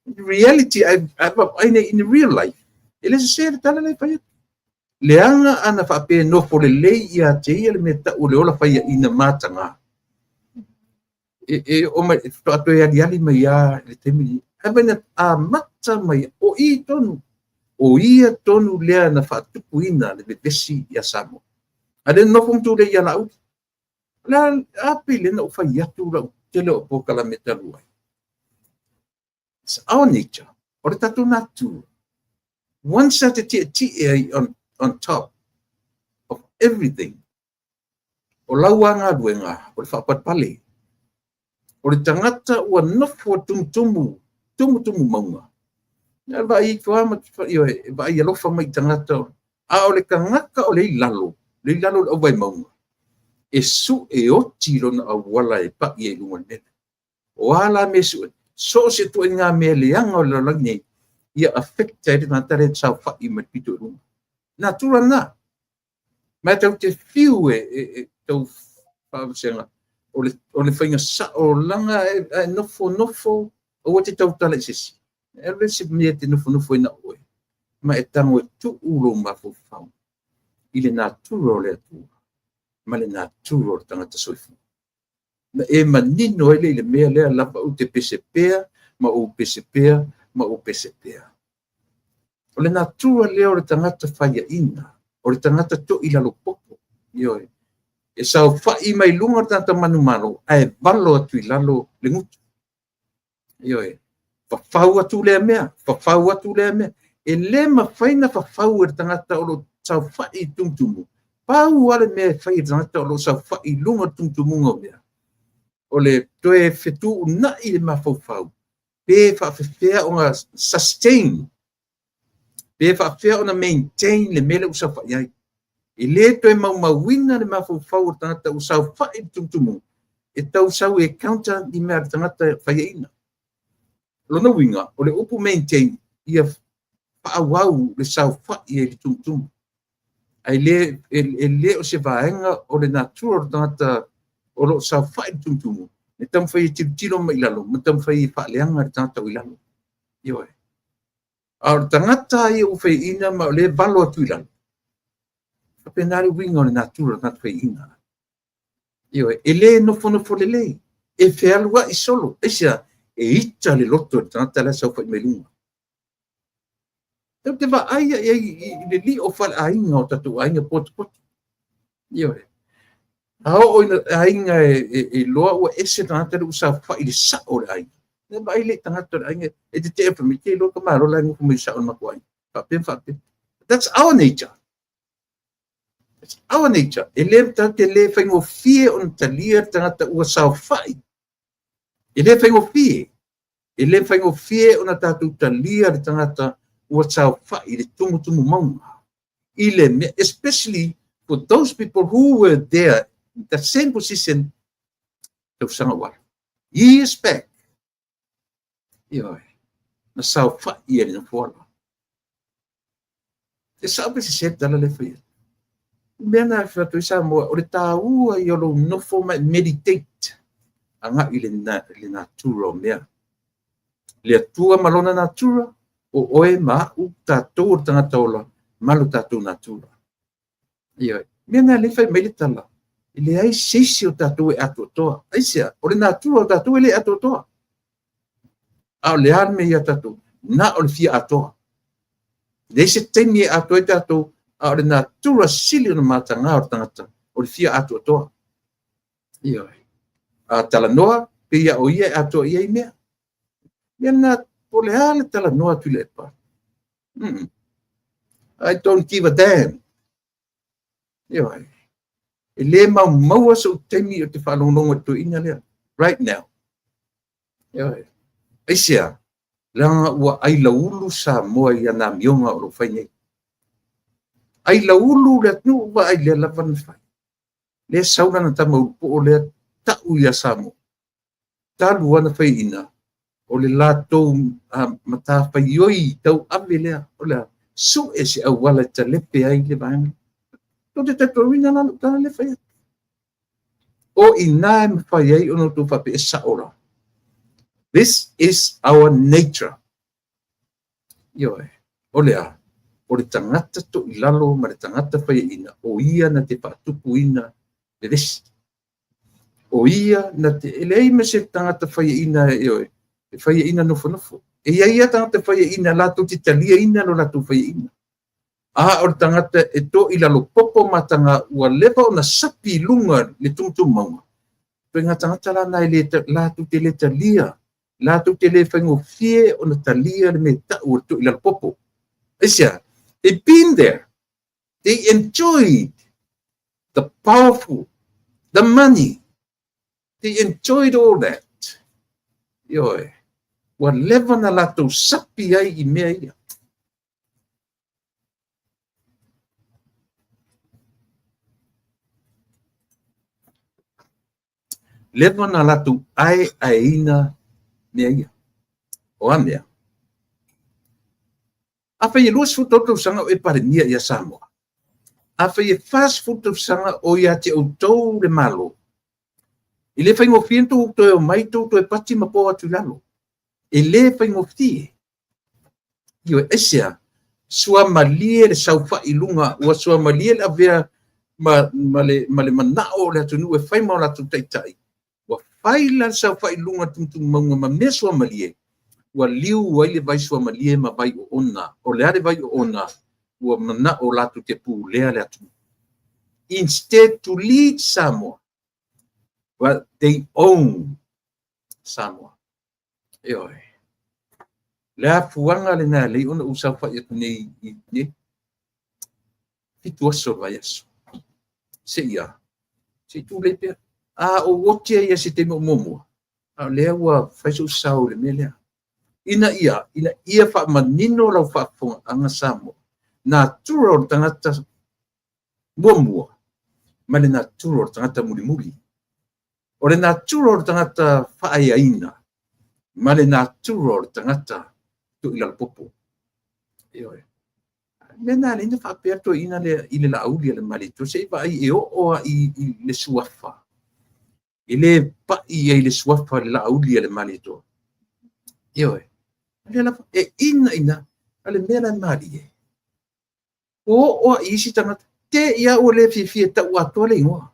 In reality, in real life, e le se le tala lea fai atu. Leaga ana faapea nofo lelei ia te ia le mea tau o le ola faiaina mataga. E o mai, faatoa toe aliali mai ia le taimi ni. Ae vai na amata mai, o i tonu, o ia tonu lea na faatupuina le vevesi ia Samoa. A le nofo ma tulei ia Laauli. Le a pe le na ou fai atu lau tele o polokalame talu ai. It's our nature. O le tatou natura. Once a te tietie ai on on top of everything. O lau lava galuega o le faapalepale. O le tagata ua nofo tumutumu, tumutumu mauga. E vaai ifo lava ma e vaai alofa mai i tagata. A o le tagata o le i lalo, le i lalo o le auvaemauga, e sue oti lona auala e pai ai i luga o le mea. O a la mea e sue, so o se ituaiga mea leaga o le lalolagi nei, ia affect ai le tagata lea e saofai mai le pito i luga. Natura lena. Ma e tatou te fiu e tau faavasega, o le faiga sao laga e nofo nofo, aua te tautala i se isi. E alu se mea e te nofonofo ai na oe, ma e tago e tuu lou mafaufau i le natura o le Atua ma le natura o le tagata soifua. Na e manino ai le i le mea lea lava ou te pese pea, ma ou pese pea, ma ou pese pea. O le natura lea o le tagata faiaina, o le tagata toilalo poto. Ioe. E saofai mai luga o le tagata manumalo, ae valo atu i lalo le gutu. Ioe. Fafau atu lea mea, fafau atu lea mea. E le mafai na fafau e le tagata o lo saofai i tumutumu. Pau lava le mea e fai e le tagata o lo saofai i luga o le tumutumuga o mea, o le toe fetuunai le mafaufau, pe faafefea ona sustain, pe faafefea ona maintain le mea lea ua saofai ai. E le toe maumauina le mafaufau o le tagata ua saofai i le tumutumuga, e tau sau e counter ni mea a le tagata faiaina. Lona uiga, o le upu maintain, ia faaauau le saofai ai i le tumutumu. Ae le o se vaega o le natura o le tagata o lo o saofai i le tumutumu, e taumafai e tilotilo mai i lalo, ma taumafai e faaleaga le tagata o i lalo. Ioe. A o le tagata ia ua faiaina ma o lea e valo atu i lalo, faapena le uiga o le natura o le tagata faiaina. Ioe. E le nofonofo lelei, e fealuai solo. Aisea? E ita le loto i le tagata la e saofai mai luga. Tatou te vaai ai i le lio faleaiga o tatou aiga potopoto. Ioe. A oo ina aiga e iloa ua ese le tagata lea ua saofai i le sao o le aiga. E vaai le tagata o le aiga e tetee fai mai, te iloa ka malo la e nofo mai i le sao o le matou aiga. Faapea ma faapea. That's our nature. That's our nature. E le tatou te le faigofie ona talia le tagata ua saofai. E le faigofie. E le faigofie ona tatou talia le tagata ua saofai i le tumutumu mauga. I le mea, especially for those people who were there in the same position tausaga ua alu. Years back. Ioe. Na saofai e le nofoala. E sao pe se tala le fai. Mea na whatu i Samoa, o le tāua i o lou nofo mai meditate aga i le natura o mea. Le Atua ma lona natura, o oe ma au, tātou o le tagata ola, ma lo tātou natura. Ioe. Mea na le fai mai le tala, e leai se isi o tātou e atoatoa. Aisea, o le natura o tātou e le atoatoa. A o le a le mea ia tātou, na o le fia atoa. Leai se taimi e atoa ai tātou, a o le natura sili ona mataga o le tagata, o le fia atoatoa. Ioe. A talanoa, pe ia o ia e atoa i ai mea. Mea na, po le a le talanoa atu i le epa. I don't give a damn. Ioe. E le maumaua sou taimi o te faalogologo i le toeaina lea. Right now. Ioe. Aisea, leaga ua ailaulu Samoa i ana amioga o lo o fai nei. Ailaulu le atunuu vaai lea lava na fai. Lea sau lana tama ulupuo lea tau ia Samoa. Talu ana faiaina, o le latou matafaioi tau ave lea, o le sue se auala e talepe ai le vaega. Tou te talitonuina la lou tala lea fai atu. O ina e mafai ai ona outou faapea e sao la. This is our nature. Ioe. O le a, o le tagata toilalo ma le tagata faiaina, o ia na te faatupuina le vesi. O ia na te, e leai ma se tagata faiaina, ioe, e faiaina nofonofo. E iai ia tagata faiaina latou te taliaina lo latou faiaina. A o le tagata e toilalo popo mataga ua leva ona sapi i luga le tumutumu mauga. Ituaiga tagata la na e le, latou te le talia, latou te le faigofie ona talia le mea tau o le toilalo popo. Aisea, they've been there. They enjoyed the powerful, the money. They enjoyed all that. Ioe. Ua leva na latou sapi ai i mea ia. Leva na latou aeaeina mea ia. O a mea? Afai e 23 tausaga o e Palemia ia Samoa, afai e 40 tausaga o ia te outou le Malo, e le faigofie ona tou toe omai tou toe pati ma po atu i lalo. E le faigofie. Ioe, aisea? Suamalie le saofai i luga, ua suamalie le avea ma le manao o le atunuu e fai ma o latou taitai, ua fai la le saofai i luga o le tumutumu mauga ma mea suamalie, ua liu ai le vai suamalie ma vai oona. O le a le vai oona? Ua manao latou te pulea le atunuu. Instead to lead Samoa, but they own Samoa. Ioe. Le afuaga lena e lei ona ou saofai atu nei i nei 7 aso o le vaiaso. Seia, se i tulei pea. A ou oti ai ia se taimi o muamua, a o lea ua fai sou sao i le mea lea. Ina ia faamanino lau faafofogaaga Samoa, natura o le tagata muamua ma le natura o le tagata mulimuli. O le natura o le tagata faaeaina ma le natura o le tagata toilalopopo. Ioe. Mea na le ina faapea toeaina lea i le Laauli a le Malietoa, se i vaai e oo lava i le suafa. E le pai ai le suafa le Laauli a le Malietoa. Ioe. O lea lava, e ina ina, a le mea la e malie. Ua oo lava i isi tagata, te i a ua le fiafia e tau atoa le igoa.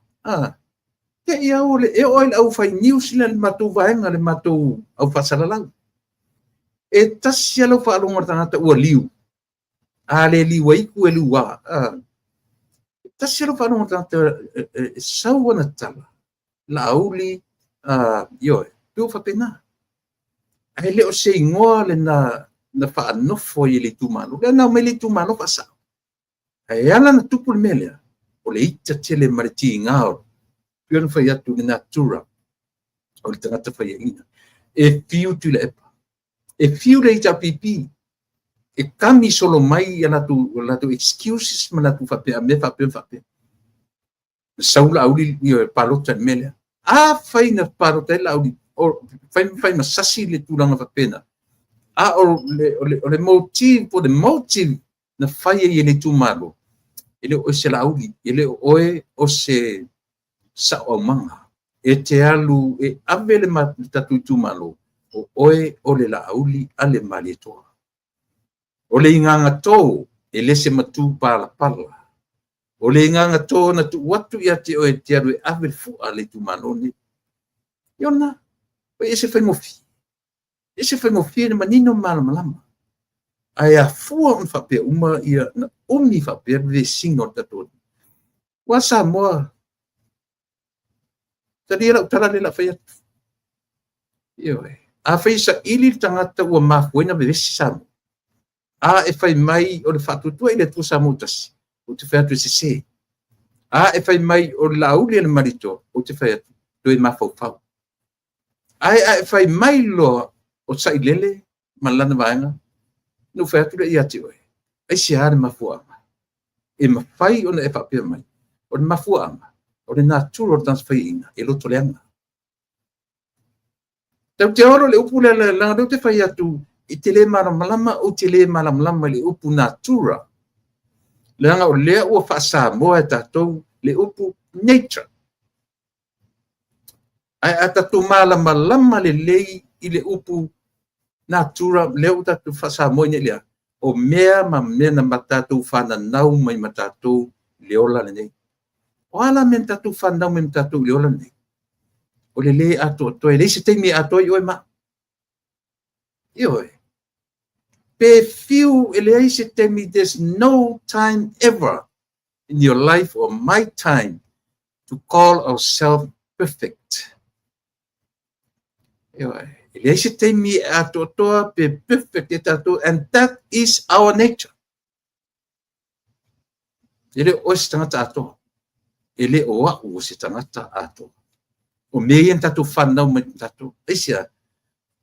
Te i a ua le, e oo ai le au fai news le matou vaega, le matou au faasalalau. E tasi a lau faalogo le tagata ua liu. A le liu ai ku e liu a. E tasi a lau faalogo le tagata e sau ana tala. Laauli, ioe, pe ua faapena. Ae le o se igoa le na faanofo ai e le itumalo. Lea na aumai le itumalo faasao. Ae ala na tupu le mea lea, o le ita tele ma le tiga o pei ona fai atu le natura o le tagata faiaina. E fiu Tuilaepa, e fiu le HRPP, e kami solo mai ia latou excuses ma latou faapea, mea faapea faapea. Na sau Laauli ia palota i le mea lea. A fai na palota ai Laauli, fai ma sasi le tulaga faapena. A o le motive, po le motive na fai ai e le itumalo, e le o oe se Laauli, e le o oe o se sao aumaga. E te alu e ave le tatou itumalo, o oe o le Laauli a le Malietoa. O le igaga tō, e le se matu palapala. O le igaga tō na tuu atu ia te oe te alu e ave le fua le itumalo nei. Iona, e se faigofie. E se faigofie le manino malamalama. Ae afua ona faapea uma ia na umi faapea le vesiga o le tatou. Ua Samoa, talia lau tala le la fai atu. Ioe. A fai saili le tagata ua mafua ai na vevesi Samoa. A e fai mai o le faatuatua i le Atua Samoa tasi, ou te fai atu e sese. A e fai mai o le Laauli a le Malietoa, ou te fai atu toe mafaufau. Ae a e fai mai loa o Sailele ma lana vaega, na ou fai atu lea ia te oe, aisea le mafuaaga. E mafai ona e faapea mai, o le mafuaaga, o le natura o le tagata faiaina, e loto leaga. Tau te olo le upu lea leaga lea ou te fai atu, e te le malamalama ou te le malamalama i le upu natura. Leaga o lea ua faasamoa e tatou le upu nature. Ae a tatou malamalama lelei i le upu natura, lea ua tatou faasamoa ina lea, o mea ma mea na tatou fananau mai ma tatou le ola lenei. O a la mea na tatou fananau mai ma tatou le ola lenei? O le le atoatoa, e leai se taimi e atoa ai oe ma. Ioe. Pe fiu e leai se taimi, there's no time ever in your life or my time to call ourselves perfect. Ioe. E leai se taimi e atoatoa pe perfect e tatou, and that is our nature. E le o oe se tagata atoa. E le o au o se tagata atoa. O mea ia na tatou fanau mai tatou. Aisea?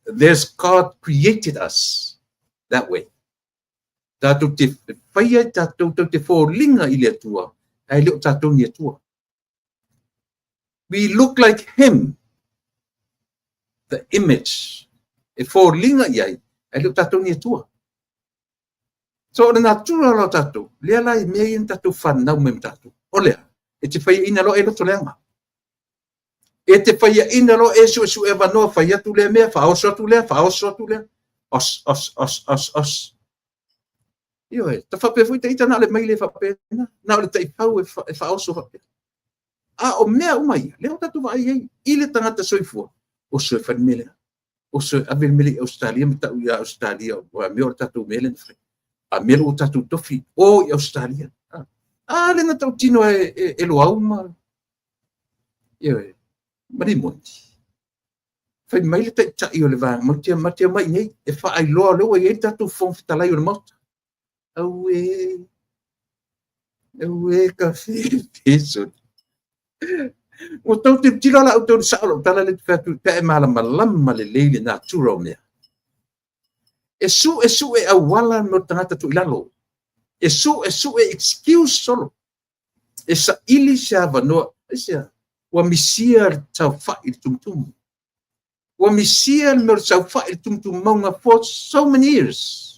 There's God created us that way. Tatou te faia tatou, tatou te foliga i le Atua, ae le o tatou ni Atua. We look like Him, the image. E foliga i ai, ae le o tatou ni Atua. So o le natura o tatou, lea la i mea ia na tatou fanau mai ma tatou. O lea, e te faiaina loa e loto leaga. E te faiaina loa e suesue avanoa, fai atu lea mea, faaoso atu lea, faaoso atu lea. Os, os, os, os, os. Ioe, ta faapea foi ita na o le maile faapena, na o le taifau e faaoso faapea. A o mea uma ia, lea o tatou vaai ai i le tagata soifua, oso e fai le mea lea. Oso e ave le mea lea i Ausetalia ma tau ia Ausetalia, o mea o le tatou mea lea na fai. A mea ua tatou tofi o i Ausetalia. A le na tautino e Loau ma, ioe, ma Rimoti. Fai mai le taitai o le vaega, ma te omai nei, e faailoa lea ua i ai le tatou Fofoga Fetalai o le Maota. Auē, auē ka fefe. Ua tou tilotilo la outou i le sao o lau tala lea ou te fai atu pe a e malamalama lelei le natura o mea. E suesue auala mo le tagata tuu i lalo. E suesue excuse solo. E saili se avanoa. Aisea? Ua misia le saofai i le tumutumu. Ua misia le mea o le saofai i le tumutumu for so many years.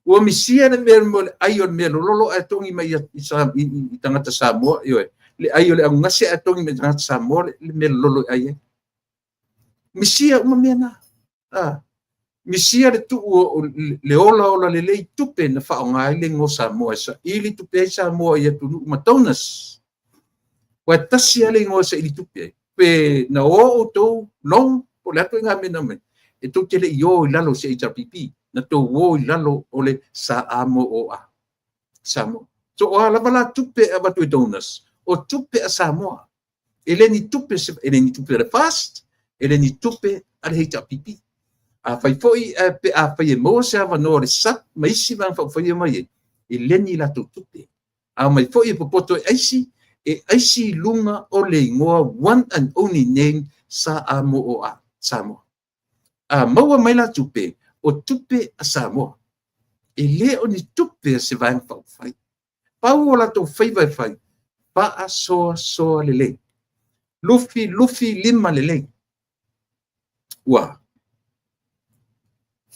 Ua misia le mea mo le ai o le mea lololo ae togi mai i tagata Samoa, ioe. Le ai o le anogase ae togi mai i tagata Samoa le mea lololo e ai ai. Misia uma mea na. Ah. Misia le tuu o le ola ola lelei tupe na faaaoga ai le igoa Samoa e saili tupe ai Samoa i atunuu ma donors. Ua tasi lava le igoa e saili tupe ai. Pe na o outou long po o le a ituaiga mea na aumai, e tou te le i o i lalo o se HRPP, na tou o i lalo o le SAMOA. Samoa. So o a lava la tupe e avatu e donors, o tupe a Samoa. E le ni tupe, e le ni tupe a le FAST, e le ni tupe a le HRPP. A fai foi pe a fai e maua se avanoa o le SAP ma isi vaega faaupufai mai ai, e le ni latou tupe. A mai foi e popoto e aisi, e aisi i luga o le igoa one and only name SAMOA, Samoa. A maua mai la tupe, o tupe a Samoa. E le o ni tupe a se vaega faaupufai. Pau o latou faiva e fai, faasoasoa lelei. Lufi, lufi, lima lelei. Ua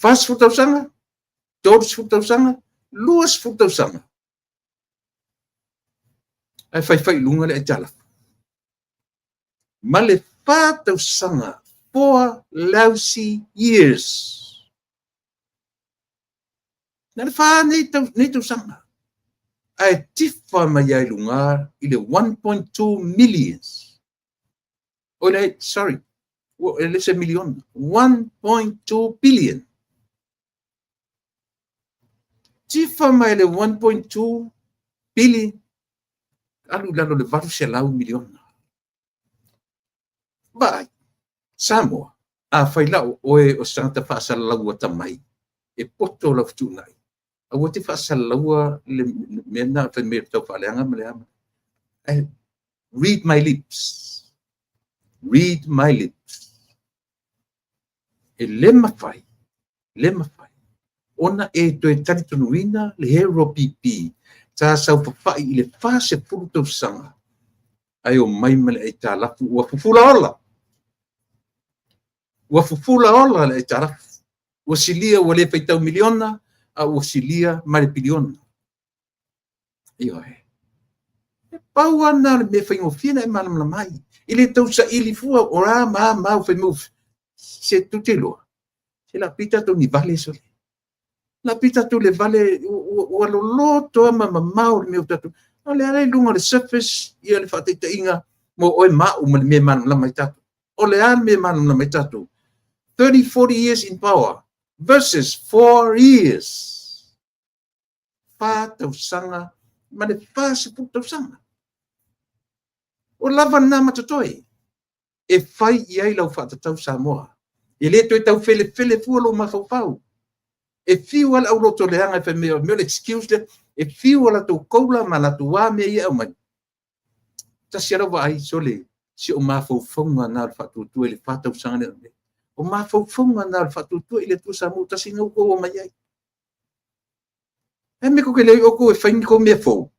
40 tausaga, 30 tausaga, 20 tausaga. Ae faifai i luga le aitalafu. Ma le 4 tausaga, 4 lousy years. Na le 4 nei tausaga. Ae tifa mai ai luga i le 1.2 millions. O le, sorry, e le se miliona. 1.2 billion. Tifa mai le 1.2 billion, alu i lalo le 800 miliona. Vaai, Samoa, a fai lau oe o se tagata faasalalaua tamai, e poto lau fetuunai. Aua te faasalalaua le mea na fai mai tau faaleaga ma le ama. Read my lips. Read my lips. E le mafai, le mafai, ona e toe talitonuina le Hero PP sa saofafai i le 40 tausaga ae o mai ma le aitalafu ua fufula ola. Ua fufula ola le aitalafu. Ua silia, ua le faitau miliona, a ua silia ma le piliona. Ioe. E pau ana le mea faigofie na e malamalama ai. I le tau saili fua o a ma ma fai mau se tu te iloa. Se la pita tatou ni vale sole. La pita tatou le vale ua loloto ma mamao le mea o tatou. O le ala i luga o le surface ia le faataitaiga mo oe ma au ma le mea malamalama ai tatou. O le a le mea malamalama ai tatou. 30, 40 years in power versus 4 years. 4 tausaga ma le 40 tausaga. O lava na matotoe e fai i ai lau faatatau Samoa. E le toe tau felefele fua lou mafaufau. E fiu ala au loto leaga e fai mai o mea o le excuse lea, E fiu a latou koula ma latou a mea ia e aumai. Tasi lava lau vaai, sole, si o mafaufauga na o le faatuatua i le 4 tausaga lea. O mafaufauga na o le faatuatua i le Atua Samoa tasi na ua omai ai. E me ko ke le o ko e fai ni ko mea fou.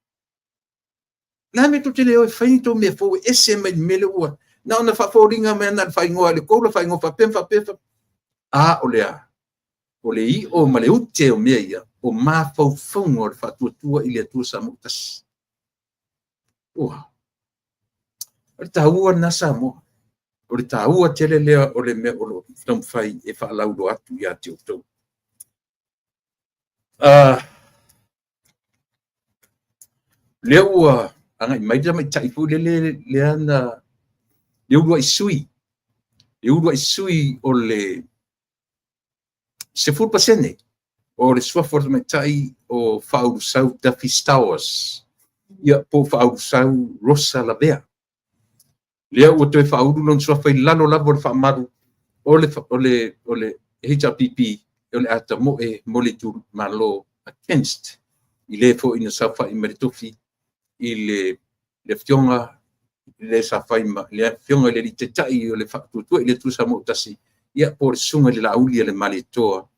La me to te le o e fai ni to mea fou e ese mai le mele ua. Na ona faafofoga mai na le faaigoa le koula faaigoa faapea faapea. A o le a. O le i o ma le ute o mea ia, o mafaufauga o le faatuatua i le Atua Samoa tasi. Ua. O le taua na Samoa. O le taua tele lea o le mea o lo taumafai e faalauiloa atu ia te outou. Lea ua agai mai le tamaitai foi lele lea na le uluai sui. Le uluai sui o le 10% o le suafa o le tamaitai o Faaulusau Duffy Stowers. Ia po Faaulusau Rosa Lavea. Lea ua toe faaulu lona suafa i lalo lava o le faamalu o le HRPP o le atamoe mo le itumalo against i le foi na saofai mai le tofi i le afioga le sa fai ma le afioga i le alii taitai o le faatuatua i le Atua Samoa tasi, ia po o le susuga i le Laauli a le Malietoa,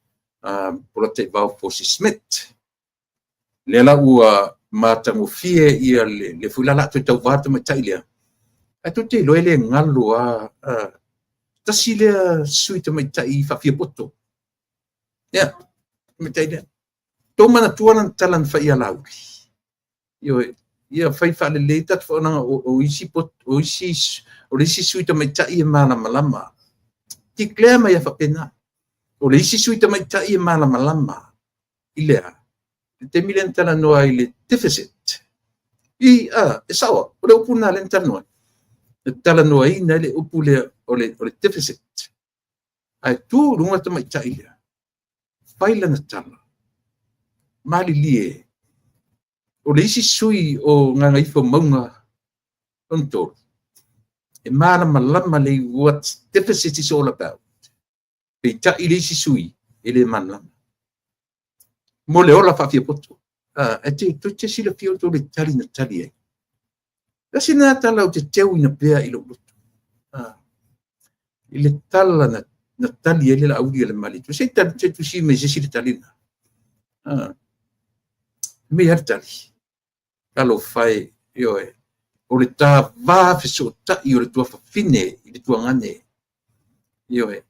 Polataivao Fosi Smith. Lea la ua matagofie ia le foi la toe tauvā le tamaitai lea. Ae tou te iloa e le galo a tasi lea sui tamaitai faafiapoto. Ia, tamaitai lea. Tou manatua lana tala na fai ia Laauli. Ia fai faalelei tatou faaunaga o isi o le isi sui tamaitai e malamalama. Declare mai a faapena. O le isi sui tamaitai e malamalama i lea. Le taimi lea na talanoa i le deficit. I e sao, o le upu na lea na talanoa. Na talanoaina le upu lea o le deficit. Ae tu i luga tamaitai lea. Fai lana tala. Malilie. O le isi sui o Gagaifomauga lona tolu, e malamalama le what deficit is all about. Peitai le isi sui e le malamalama. Mo le ola faafiapoto. E te silafia outou le tali na tali ai. Tasi lena tala ou te teuina pea i lou loto. I le tala na tali ai le Laauli a le Malietoa. Se i tali, se tusi mai se isi le tali na. Me a le tali. Talofa e, ioe. O le ta va fesootai o le tuafafine i le tuagane. Ioe.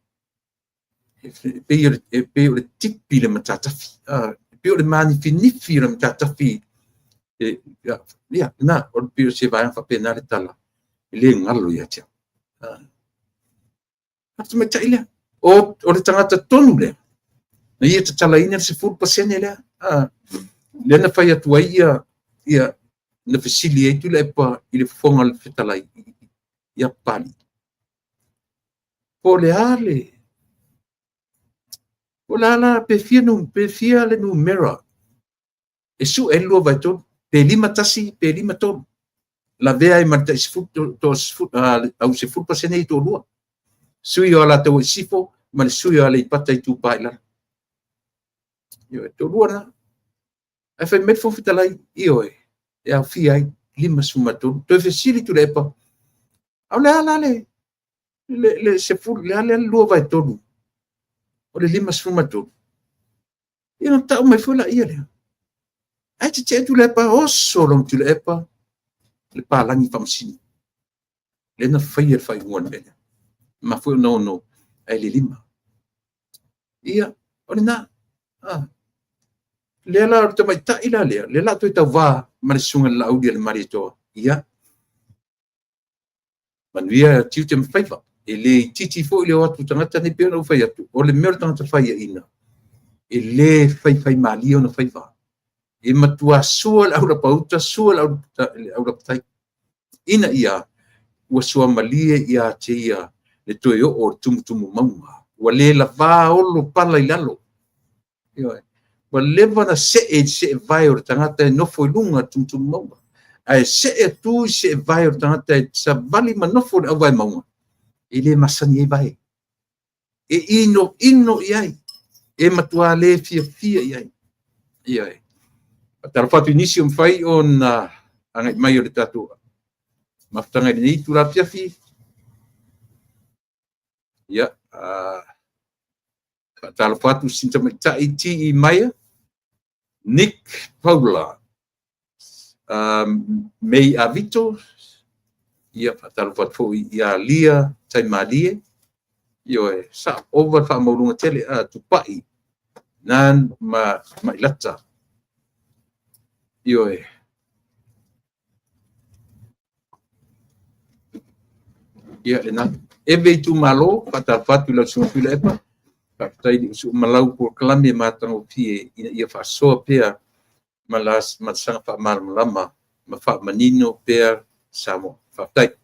E pei o le tipi le matatafi. E pei o le manifinifi o le matatafi. Ia, na, o le pei o se vaega faapena le tala. E le galo ia te au. A tamaitai lea. O le tagata tonu lea. Na ia tatalaina le 10% lea. Lea na fai atu ai ia na fesili ai Tuilaepa i le fofoga o le fetalai ia Papalii. Po o le a le po o le a la pe fia le numera e sue ai le 2/3 pe 51 pe 53 lavea ai ma le tai 10 au 10% i toalua. Sui o Alataua i Sisifo ma le sui o Aleipata Itupa i Lalo. Ioe, toalua na. Ae fai mai le Fofoga Fetalai, ioe, e aofia ai 53. Toe fesili Tuilaepa, a o le a la le 10, le a le 2/3 o le 53. Ia na tau mai foi la ia lea. Ae tetee Tuilaepa, oso lona Tuilaepa, le palagi faamasino. Lea na faia le faaiuga o le mea lea. Ma foi ona ono ae le 5. Ia, o lena. Lea la o le tamaitai la lea, lea la toe tauvā ma le susuga i le Laauli a le Malietoa. Ia, manuia tiute ma faiva. E le itiiti foi le o atu tagata nei pei ona ou fai atu, o le mea o le tagata faiaina, e le faifaimalie ona faiva. E matua sua le aulapauta, sua le aulapatai. Ina ia ua suamalie ia te ia le toe oo o le tumutumu mauga. Ua le lavā olo pala i lalo. Ioe. Ua leva na see i see vae o le tagata e nofo i luga o le tumutumu mauga. Ae see atu i see vae o le tagata e savali ma nofo i le auvae mauga, e le masani ai vae. E ino ino i ai. E matua le fiafia i ai. Ioe. Faatalofa atu i nisi o mafai ona agai mai o le tatou mafutaga i lenei itula afiafi. Ia, faatalofa atu i sina tamaitai T.E. Maia, Nick Paula, May Avito, ia faatalofa atu foi ia Lia Taimalie, ioe, sa ova le faamaualuga tele, Tupai, Nan ma Mailata. Ioe. Ia, lena. Eve itumalo, faatalofa atu i lau Susuga Tuilaepa. Faafetai i le usuumalau polokalame matagofie ina ia faasoa pea ma la saga faamalamalama ma faamanino pea Samoa. Faafetai.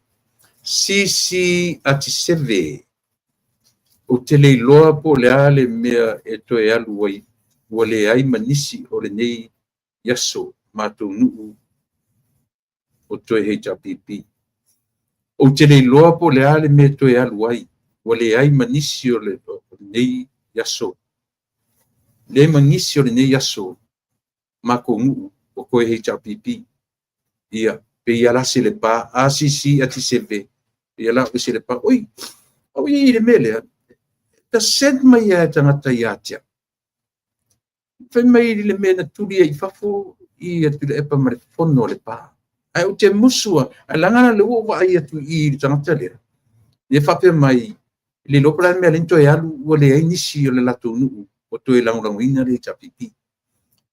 Sisi Atiseve, ou te le iloa po o le a le mea e toe alu ai, ua leai ma nisi o lenei aso matou nuu o toe HRPP. Ou te le iloa po o le a le mea e toe alu ai, ua leai ma nisi o lenei aso. Leai ma nisi o lenei aso matou nuu o toe HRPP. Ia, pei lava la se Lepa, ACC Atiseve, pei la o se Lepa. Oi, au i le mea lea, ta send mai lava e tagata ia te au. Fai mai le mea na tuli ai i fafo i Tuilaepa ma le fono a Lepa. Ae ou te musu lava, ae leaga la lea ua ou vaai atu i i le tagata lea, lea e faapea mai, e le iloa po o le a le mea lea na toe alu, ua leai nisi o le latou nuu o toe lagolagoina le HRPP.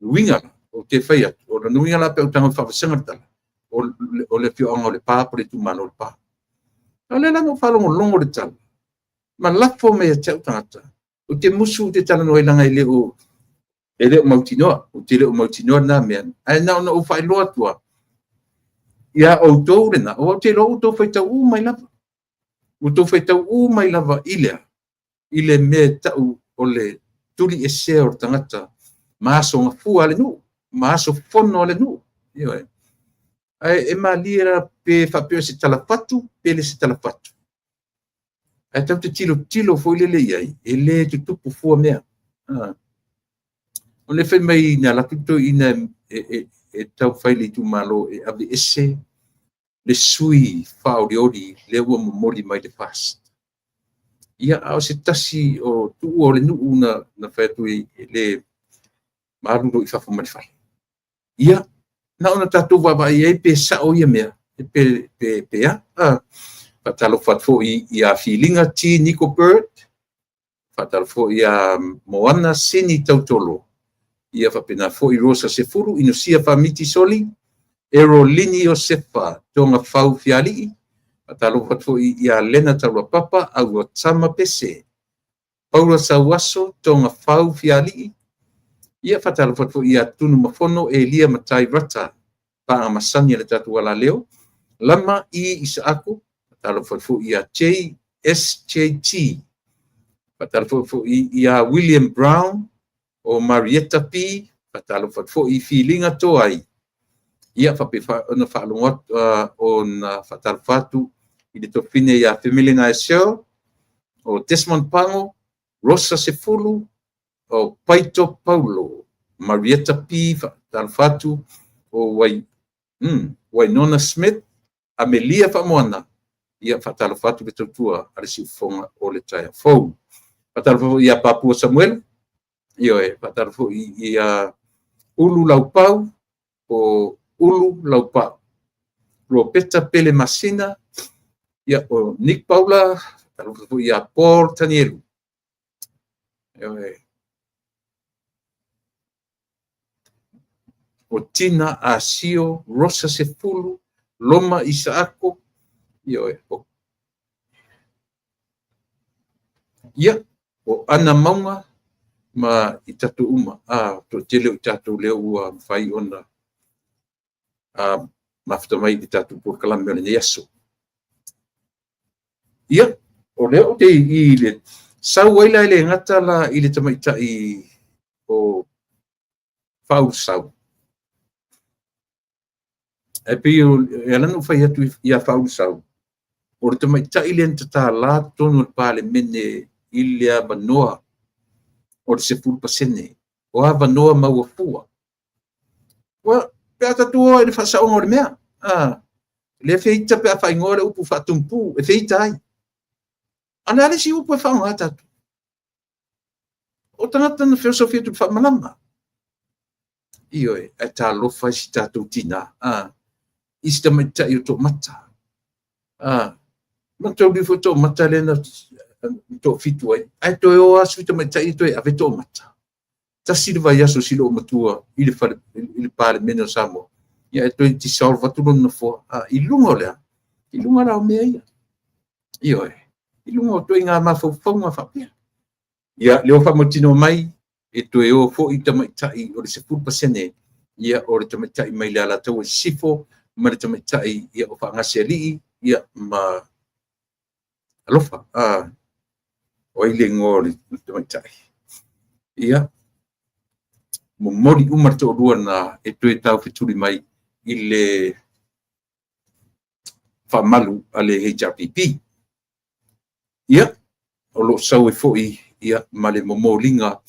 O le uiga la, ou te fai atu, o lona uiga la pe a ou tago e faavasega le tala, o le afioaga o Lepa po o le itumalo o Lepa. A o lea la na ou faalogologo i le tala, ma lafo mai ia te au tagata, ou te musu ou te talanoa ai leaga e le o mautinoa, ou te le o mautinoa lena mea, ae na ona ou faailoa atu lava ia outou lena, aua ou te iloa ua outou faitau uma mai lava. Ua outou faitau uma mai lava i le a? I le mea e tau o le tuliesea o le tagata ma aso gafua a le nuu, ma aso fono a le nuu. Ioe. Ae e malie la pe faapea o se talafatu pe le se talafatu. Ae tatou te tilotilo foi lele i ai, e le tutupu fua mea. O le fai mai na alu atu le toeaina e taumafai i le itumalo e aveese le sui faaolioli lea ua momoli mai le FAST. Ia, a o se tasi o tuua o le nuu na fai atu e le ma alu loa i fafo ma le fale. Ia, na ona tatou vaavaai i ai pe sao ia mea, pe a. Faatalofa atu foi ia Filiga T. Nico Bird, faatalofa foi ia Moana Sini Tautolo, ia faapena foi Rosa Sefulu, Inosia Famiti Soli, Errol Lini Iosefa Togafau Fialii, faatalofa atu foi ia Lena Taulapapa, Auatama Pese, Paula Sauaso Togafau Fialii, ia faatalofa atu foi ia Tunumafono Elia Matai Rata, paaga masani a le tatou alaleo, Lama E. Isaako, faatalofa atu foi ia JSJT, faatalofa foi ia William Brown, o Marietta P, faatalofa atu foi i Filiga Toai, ia faapea ona faalogo atu, ona faatalofa atu i le tofine ia Femelena Esel, o Desmond Pango, Rosa Sefulu, o Paito Paulo, Marietta P, faatalofa atu, o Wainona Smith, Amelia Faamoana, ia faatalofa atu le tautua a le siufofoga o le taeao fou. Faatalofa foi ia Papua Samuelu, ioe, faatalofa foi ia Ulu Laupau, o Ulu Laupau, Ropeta Pele Masina, ia, o Nick Paula, faatalofa foi ia Paul Tanielu. Ioe. O Tina Asio, Rosa Sefulu, Loma Isaako, ioe, o ia, o Ana Maunga ma i tatou uma. Toatele o i tatou lea ua mafai ona mafuta mai i le tatou polokalame o lenei aso. Ia, o lea ou te i le sau ai la e le gata la i le tamaitai o Faaulusau. Ae pei e ala ona ou fai atu ia Faaulusau, o le tamaitai lea na tatala totonu o le Palemene i le avanoa o le 10%, o avanoa maua fua. Ua, pe a tatou o i le faasaoga o le mea, lea feita pe a faaigoa le upu faatumpu, e feita ai. A o le a le isi upu e faaaoga tatou? O tagata na feosofi atu i le faamalama. Ioe, ae talofa i si tatou tina, i si tamaitai o toamata. Manatua foi toamata lea na toafitu ai, ae toe o lava sui tamaitai e toe ave toamata. Tasi le vaiaso si loomatua i le Palemene o Samoa, ia e toe dissolve atu lona nofoa. I luga o le a? I luga la o mea ia. Ioe, i luga o ituaiga mafaufauga faapea. Ia, lea ua faamautinoa mai, e toe o foi tamaitai o le 10%, ia, o le tamaitai mai le Alataua i Sisifo, ma le tamaitai, ia, o Faagasealii, ia, ma Alofa. O ai le igoa o le tamaitai? Ia, momoli uma le toalua na e toe taufetuli mai i le faamalu a le HRPP. Ia, o lo o sau ai foi, ia, ma le momoliga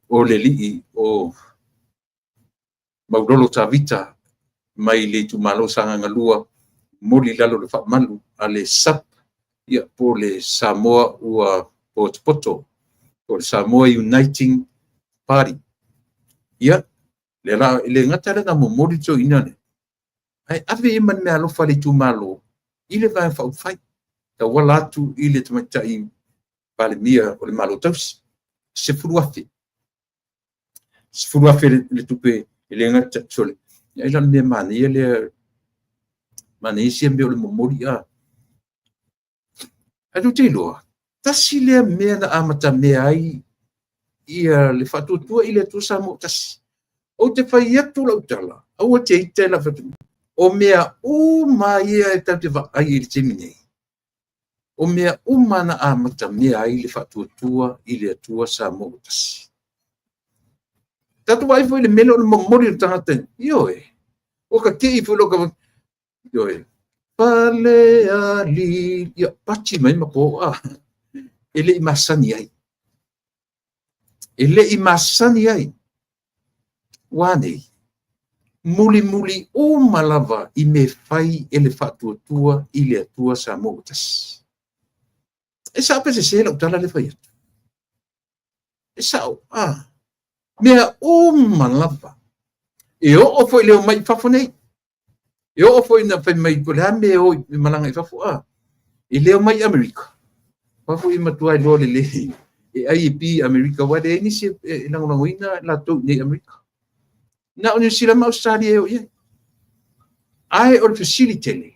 o le alii o Maulolo Tavita mai le itumalo Sagaga 2, momoli i lalo o le faamalu a le SUP, ia, po o le Samoa ua potopoto, po o le Samoa Uniting Party. Ia, le la, le gata lea na momoli toeaina lea, ae ave i ma le meaalofa a le itumalo i le Vaega Faaupufai, tauala atu i le tamaitai Palemia o le Malo Tausi. 10,000. 10,000 le tupe e le gata, sole. Ai la o le mea manaia lea, manaia sia mea o le momoli. Ae tou te iloa, tasi lea mea na amatamea ai ia le faatuatua i le Atua Samoa tasi. Ou te fai atu lau tala, aua te ita i lau fai, o mea uma ia e tatou te vaai i le taimi nei, o mea uma na amatamea ai le faatuatua i le Atua Samoa tasi. Tatou vaai foi i le mea lea o le momoli o le tagata, ioe, ua kakei foi lou ioe, Falealili, ia, pati mai ma po, e le i masani ai. E le i masani ai. Ua nei, mulimuli uma lava i mea fai e le faatuatua i le Atua Samoa tasi. E sao pe sese lau tala le fai atu? E sao, mea uma lava. E oo foi le omai i fafo nei. E oo foi na fai mai po o le a mea e o i malaga i fafo, e le omai i Amerika. Aua foi e matua iloa lelei e ai e pi i Amerika, aua e leai nisi e lagolagoina latou i nei Amerika. Na o Niu Sila ma Ausetalia e o i ai. Ae o le fesili tele,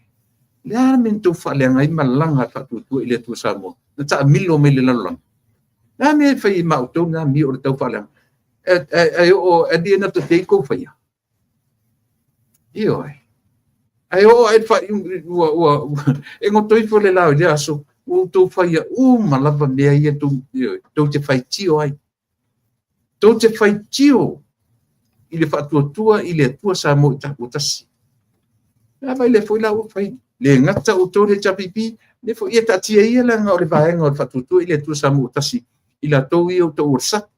le a le mea na tou faaleaga ai malaga a le faatuatua i le Atua Samoa, na taamilo mai le lalolagi? Le a mea e fai ma outou na amio o le tau faaleaga? Ae oo at the end of the day kou faia. Ioe. Ae oo ae ua ua e goto ifo le lao i le aso, ua outou faia uma lava mea ia tou te faitio ai. Tou te faitio i le faatuatua i le Atua Samoa ua tasi. A vai le foi la ua fai. Le gata outou le HRPP, le foi ia taatia ia leaga o le vaega o le faatuatua i le Atua Samoa ua tasi i latou ia o tou o le SAP.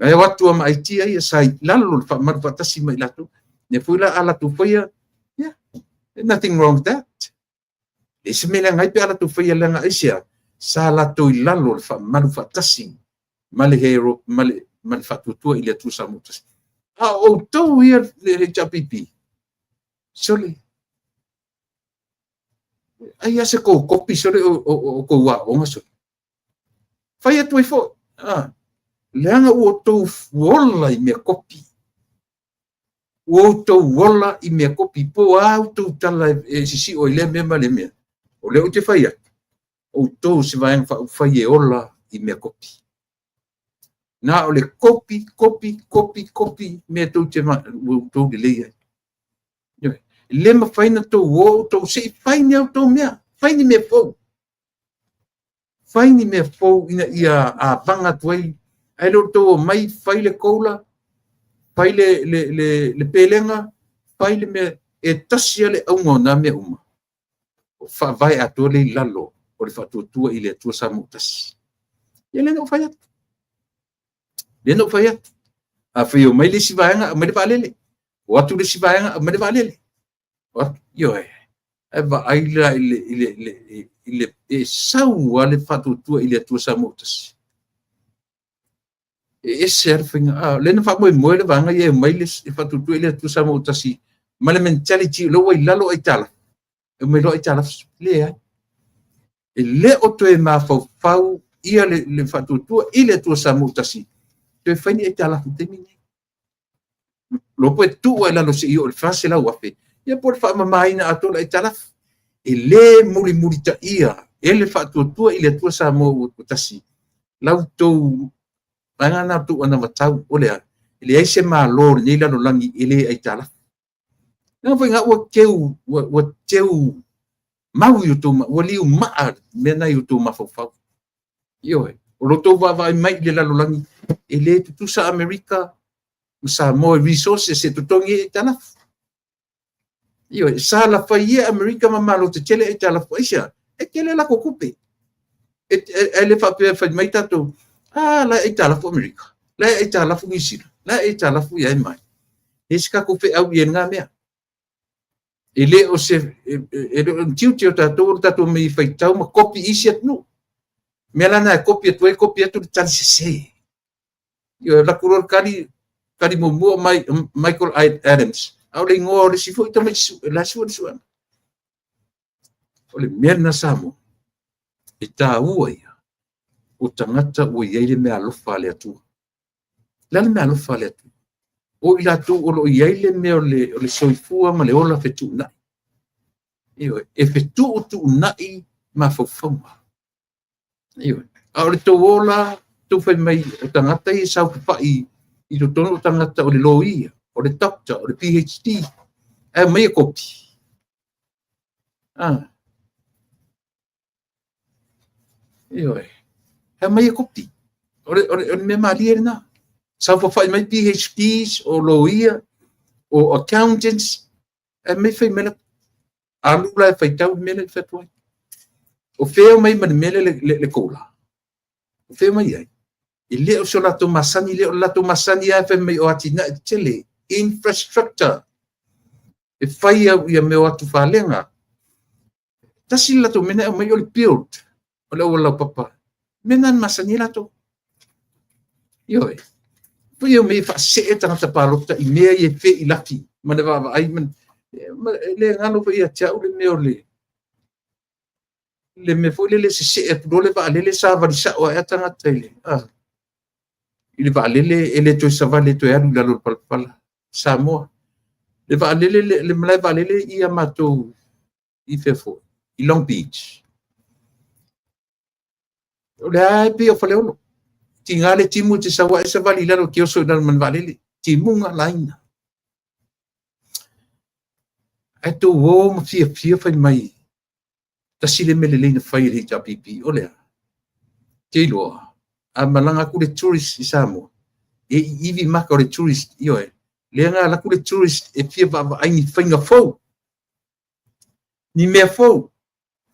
Ae o atu ma aitia ia sa i lalo le faamalu faatasi mai latou. Ne foi la a latou faia, yeah, nothing wrong with that. E se mea leaga ai pe a latou faia leaga aisea, sa latou i lalo le faamalu faatasi ma le hero, ma le faatuatua i le Atua Samoa tasi. A o outou ia le HRPP, sole, ai a se kou kopi sole o kou aoga sole. Fai atu ai foi, leaga ua outou ola i mea kopi. Ua outou ola i mea kopi, po o a outou tala e sisio i lea mea ma lea mea. O lea ou te fai atu, outou se vaega faaupufai e ola i mea kopi. Na o le kopi, kopi, kopi, kopi, mea tou te ua outou lelei ai. E le mafai na tou o outou se i fai ni a outou mea, fai ni mea fou. Fai ni mea fou ina ia avaga atu ai. Ae le o tou omai fai le koula, fai le pelega, fai le mea, e tasi lava le auga o nā mea uma. O faavae atoa le i lalo o le faatuatua i le Atua Samoa tasi. Ia lea na ou fai atu. Lea na ou fai atu. A fai o mai le isi vaega, aumai le vaalele. O atu le isi vaega, aumai le vaalele. O atu, ioe. Ae vaai la i le e sau lava le faatuatua i le Atua Samoa ua tasi. E ese lava le faiga. A, lea na faamoemoe le vaega ia e aumai le faatuatua i le Atua Samoa ua tasi ma le mentality o lea ua i lalo aitalafu. E aumai loa aitalafu. Leai. E le o toe mafaufau ia le faatuatua i le Atua Samoa ua tasi toe fai ni aitalafu i le taimi lenei. Lo po e tuu ai lalo se i oo i le 400,000, ia po o le faamamaina atoa o le aitalafu. E le mulimulitaia e le faatuatua i le Atua Samoa ua tasi la outou vaega na tou anavatau. O le a? E leai se Malo o lenei lalolagi e le aitalafu. Leaga foi ua teu mau i outou, ua liumaa mea na i outou mafaufau. Ioe, o lo outou vaavaai mai i le lalolagi, e le tutusa Amerika ma Samoa i resources e totogi ai aitalafu. Ioe, sa lafai ia Amerika ma Malo tetele aitalafu. Aisea? E tele latou tupe. E le faapea fai mai tatou, a la e aitalafu Amerika, la e aitalafu Niu Sila, la e aitalafu ia e mai. E se tatou feau i lena mea. E le o se e le o tiute o tatou o le tatou mei faitau ma kopi isi atunuu. Mea la na e kopi atu ai, kopi atu le tali sese. Ioe, alu atu loa le tali, tali muamua mai Michael Adams. A o le igoa o le isi foi tamaiti la sue le suega. O le mea lena Samoa, e taua ia o tagata ua i ai le meaalofa a le Atua. Le a le meaalofa a le Atua? O i latou o lo o i ai le mea o le soifua ma le ola fetuunai. Ioe, e fetuutuunai mafaufauga. Ioe, a o le tou ola tou fai mai o tagata ia e saofafai i totonu o tagata o le loia, o le doctor, o le PhD, ae aumai e kopi. Ah. Ioe, e aumai e kopi. O le mea malie lena. Saofafai mai PhDs, o loia, o accountants, ae mai fai mai alu la e faitau le mea lea e fai atu ai. O fea mai ma le mea lea le cola? O fea mai ai? E le o so latou masani, le o le latou masani lava e fai mai o atinae tetele, infrastructure. E fai au ia mea o atu falega. Tasi le latou mea na aumai o le build, o le auala laupapa. Mea na masani ai latou. Ioe. Foi e mea faasee tagata palota i mea ia e feilafi ma le vaavaai ma le galo foi ia te au le mea o le mea foi lele sesee atu loa le vaalele, savali sao ai tagata i le vaalele, e le toe savali e toe alu i lalo o le palapala. Samoa. Le vaalele, le malae vaalele ia matou i fea foi, i Long Beach. O le a e pei o Faleolo. Tiga le timu e te sau ai savali i lalo, te oso i lalo ma le vaalele. Timuga laina. Ae tou o ma fiafia fai mai, tasi le mea lelei na fai e le HRPP, o lea. Te iloa, a malaga atu le tourist i Samoa, e iivi maka o le tourist, ioe, lea na alu atu le tourist e fia vaavaai ni faiga fou, ni mea fou,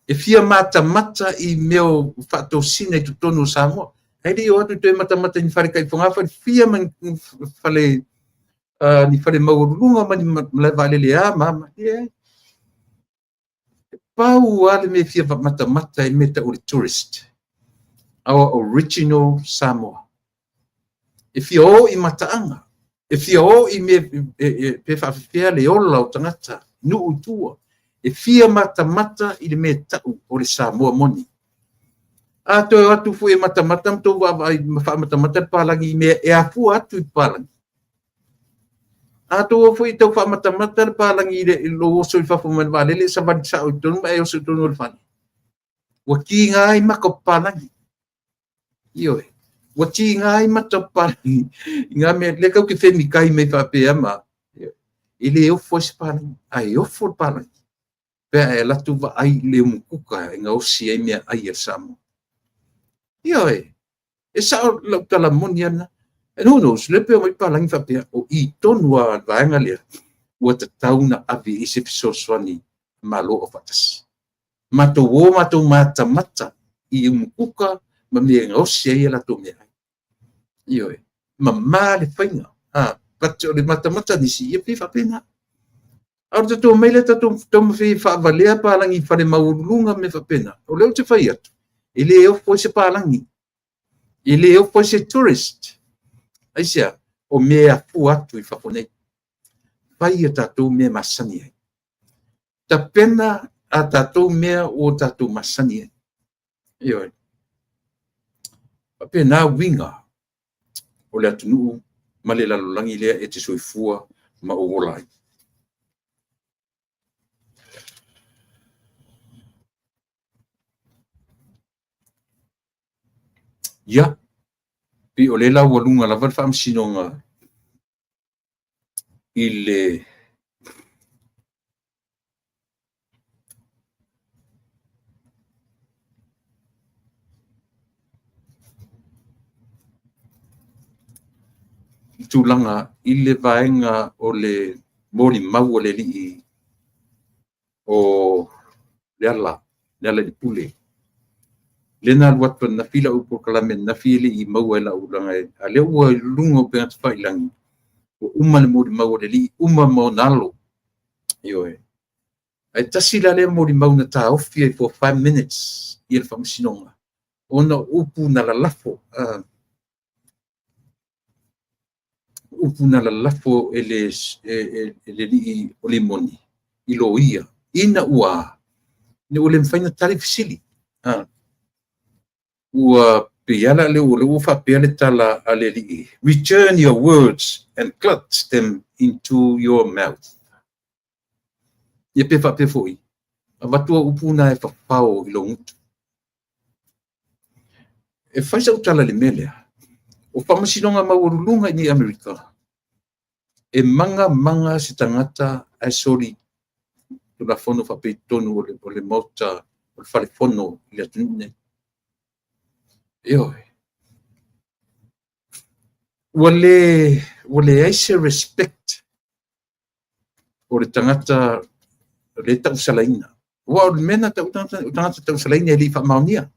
e fia matamata i mea o faatosina i totonu o Samoa. Ae le i o atu toe matamata i ni fale taifoga falefia ma ni fale ni fale maualuluga ma ni malae vaalele a ma ma. Leai. E pau lava le mea e fia matamata i le mea tau o le tourist. Our original Samoa. E fia o i mataaga. E fia o i mea pe faafefea le ola o tagata, nuu i tua. E fia matamata i le mea tau o le Samoa moni. A toe o atu foi e matamata ma tou vaavaai ma faamatamata le palagi i mea e afua atu i palagi. A tou o foi e tau faamatamata le palagi i le lou oso i fafo mai le vaalele, savali sao i totonu ma e oso i totonu o le fale. Ua tiga ai maka o papalagi. Ioe. Ua tiga ai mata o papalagi. I ngā mea, lea kau te whemikai mai faapea ma. E le ofo ai se palagi. A e ofo le palagi. Pe a e latu vaai le umukuka e gaosi ai mea ai a Samoa. Ioe. E sao lau tala moni ana. And who knows, le pe o mai palagi faapea, o i tonu a le vaega lea, ua tatau na ave i se fesoasoani malo o faatasi. Matou o matou matamata i umukuka ma mea e gaosi ai a latou mea ai. Ioe, mamā le faiga. But o le matamata nisi, ia pei faapena. A o le tatou omai lea tatou taumafai e faavalea palagi i fale maualuluga ma mea faapena, o lea ou te fai atu, e le ofo ai se palagi, e le ofo ai se tourist. Aisea? O mea e afua atu i fafo nei. Fai a tatou mea masani ai. Tapena a tatou mea ua tatou masani ai. Ioe. Faapena uiga o le atunuu ma le lalolagi lea e te soifua ma ou ola ai. Ia, pei o lea laualuga lava le faamasinoga i le tulaga i le vaega o le molimau a le alii o Leala, Lealailepule. Lea na alu atu ananafi lau polokalame ananafi e le i maua e lau leaga a o lea ua i luga o upega tafailagi, ua uma le molimau a le alii, uma ma ona alo. Ioe. Ae tasi la lea molimau na taofi ai for 5 minutes ia le faamasinoga, ona o upu na lalafo, upu na lalafo e le alii o Limoni i loia, ina ua le mafai ona tali fesili. Ua pei lava la lea ua faapea le tala a le alii, "Return your words and clutch them into your mouth." Ia pe faapea foi, avatu au upu na e fafao i lou gutu. E fai sau tala i le mea lea, o faamasinoga maualuluga i Amerika, e maga maga se tagata ae soli tulafono faapea i totonu o le maota o le fale fono i le atunuu lenei. Ioe. Ua leai se respect o le tagata o lea e tausalaina. Aua o le mea na tau tagata, o tagata tausalaina e le i faamaonia.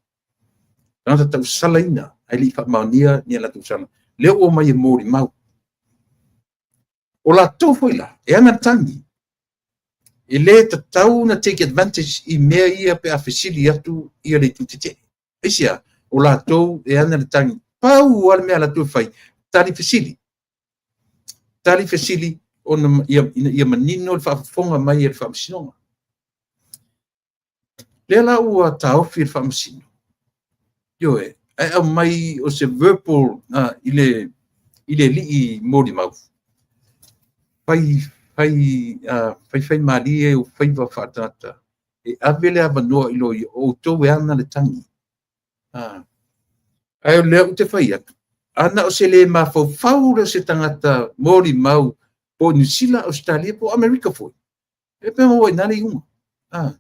Tagata tausalaina ae le i faamaonia ni a latou sala. Lea ua omai e molimau. O latou foi la, e ana le tagi. E le tatau na take advantage i mea ia pe a fesili atu ia le itu tetee. Aisea? O latou e ana le tagi. Pau lava le mea a latou e fai, tali fesili. Tali fesili ona ina ia manino le faafofoga mai a le faamasinoga. Lea la ua taofi e le faamasino. Ioe, ae aumai o se verbal i le alii molimau. Fai fai fai fai malie o faiva faatata e ave le avanoa i loia o outou e ana le tagi. Ae o lea ou te fai atu, ana o se le mafaufau lea o se tagata molimau po o Niu Sila, Ausetalia po o Amerika foi, e pe maua i ina le iuga.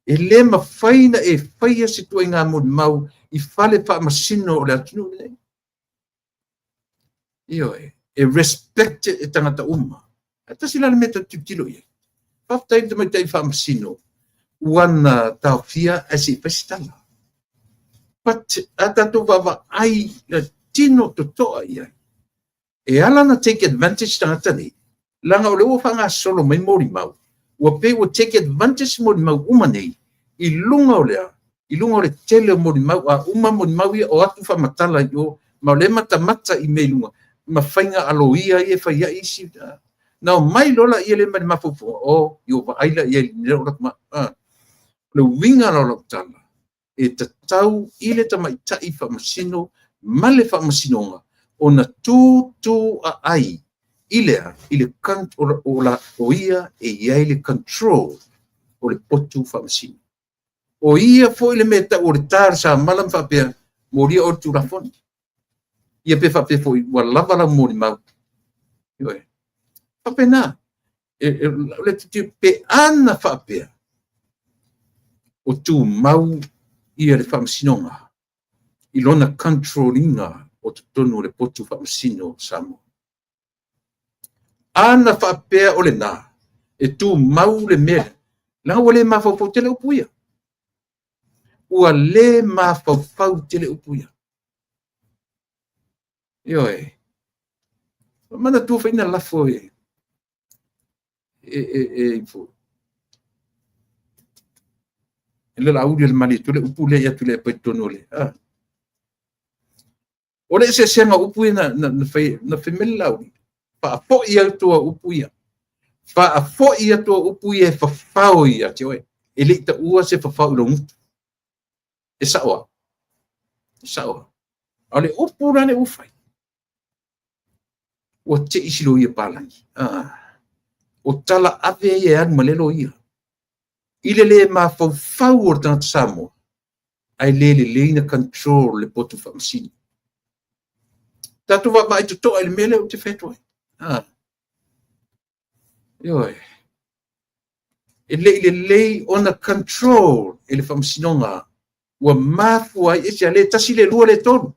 E le mafai na e faia se ituaiga molimau i fale faamasino o le atunuu lenei. Ioe, e respect e tagata uma. Ae tasi la le mea tatou tilotilo i ai. Faafetai i le tamaitai faamasino ua na taofia ae se i fai se tala. But a tatou vaavaai le tino totoa i ai, e ala na take advantage tagata nei, leaga o lea ua faagasolo mai molimau, ua pei ua take advantage molimau uma nei i luga o lea, i luga o le tele o molimau, a uma molimau ia o atu faamatala i o, ma o lea matamata i mea i luga, ma faiga aloaia ia e fai ai isi. Na omai loa laia lea ma le mafaufauga, o, i o vaai la i ai i le O le uiga la o lau tala, e tatau i le tamaitai faamasino ma le faamasinoga ona tu aai i le i le o ia e i ai le control o le potu faamasino. O ia foi le mea tau o le ta o le samala ma faapea, molia o le tulafono. Ia pe faapea foi, ua lava lau molimau. Ioe. Faapena. O le pe ana faapea, o tumau ia le faamasinoga i lona control ina o totonu o le potu faamasino o Samoa. Ana faapea o lena, e tumau le mea, leaga ua le mafaufau tele upu ia. Ua le mafaufau tele upu ia. Ioe. Manatua foi na lafo e e e e ifo. E le Laauli o le Malietoa le upu lea ia atu le pa i totonu o le. O le eseesega o upu ia na fai na fai mai le Laauli, faafoi atu au upu ia. Faafoi atu au upu ia e fafao ia te oe. E le i taua se fafao i lou gutu. E sao lava. E sao lava. A o le upu la lea ua fai, ua te i si loia palagi. O tala ave ia e alu ma le loia. I le le mafaufau o le tagata Samoa, ae le lelei na control le potu faamasino. Tatou vaavaai totoa i le mea lea ou te fai atu ai. Ioe. E le i lelei ona control e le faamasinoga ua mafua ai ese le tasi, le lua, le tolu.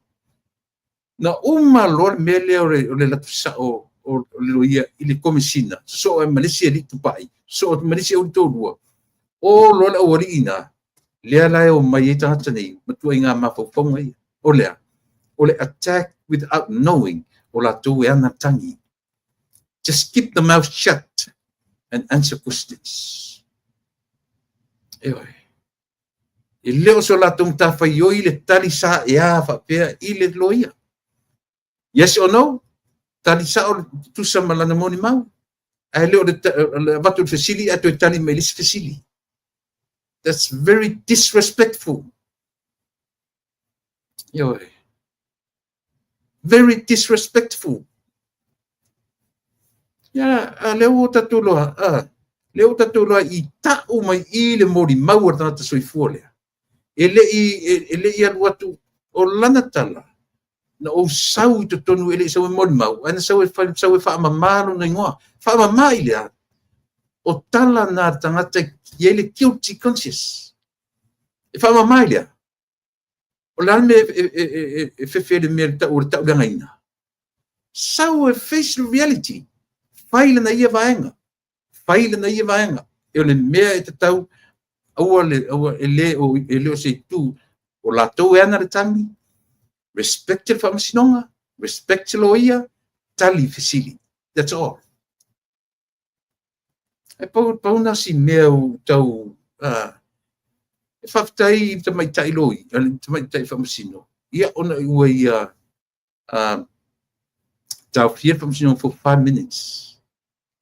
Na uma loa le mea lea o le latou sao o le loia i le komesina, sosoo ai ma le isi alii tupai, sosoo atu ma le isi au toalua, o loa le aualii na, lea la e o mai ai tagata nei, matuaiga mafaufauga ia. O lea, o le attack without knowing o latou e ana tagi. Just keep the mouth shut and answer questions. Ioe. E le o so latou matafaioi le tali sa e a faapea i le loia. Yes or no? Tali sao le tusa ma lana molimau. Ae le o le avatu le fesili ae toe tali mai le isi fesili. That's very disrespectful. Ioe. Very disrespectful. Ia, a lea ua tatou loa, a, lea ua tatou loa i tau mai i le molimau a le tagata soifua lea. E le i alu atu o lana tala, na ou sau i totonu e le i sau e molimau, ae na sau e, sau e faamama lona igoa. Faamama i lea, o tala na le tagata i ai le guilty conscious. E faamama i lea. O le a le mea e fefe le mea le tau o le tauleagaina. Sau e face the reality. Fai lana ia vaega. Fai lana ia vaega. E o le mea e tatau aua le aua e le o se itu o latou e ana le tagi, respect le faamasinoga, respect loia, tali fesili. That's all. E pau, pau na si mea u tau e faafetai i tamaitai loi, tamaitai faamasino. Ia ona ua ia taofia le faamasinoga for 5 minutes.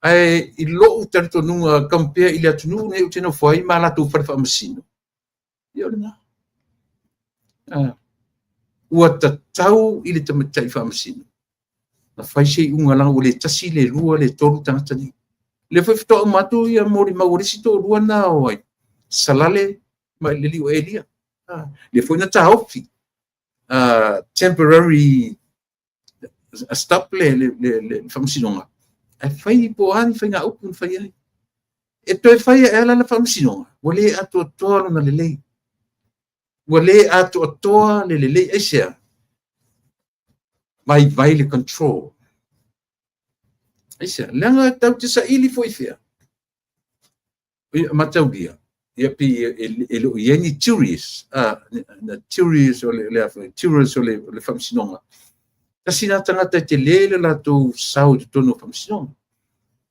Ae i lou talitonuga compare i le atunuu nei ou te nofo ai ma latou fale faamasino. Ia o lena. Ua tatau i le tamaitai faamasino na fai se iuga laga ua le tasi, le lua, le tolu tagata nei. Le foi faatoa uma atu ia molimau a le isi toalua na o ai. Salale ma le alii o Elia. Le foi na taofi. Temporary stop le faamasinoga. Ae fai po o a ni faiga upu na fai ai. E toe fai e ala la faamasinoga, ua le atoatoa lona lelei. Ua le atoatoa le lelei aisea. Vaivai le control. Aisea, leaga tau te saili foi fea. Ia, mataulia, ia pe e le o i ai ni juries, na juries o le juries o le faamasinoga. Tasi na tagata e tele le latou sao i totonu o faamasinoga.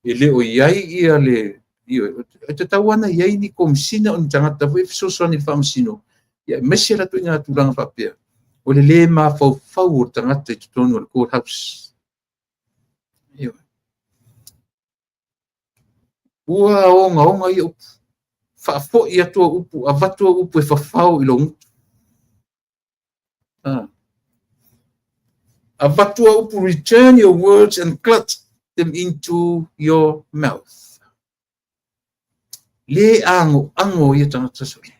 E le o i ai ia le e tatau ana i ai ni komisina o ni tagata foi e fesoasoani i le faamasino. Ia aemaise latou i ngā tulaga faapea. O le le mafaufau o le tagata i totonu o le courthouse. Ioe. Ua ogaoga ia upu. Faafoi atu au upu, avatu au upu e fafao i lou gutu. Avatu au upu, return your words and clutch them into your mouth. Le ago ango ia tagata sole.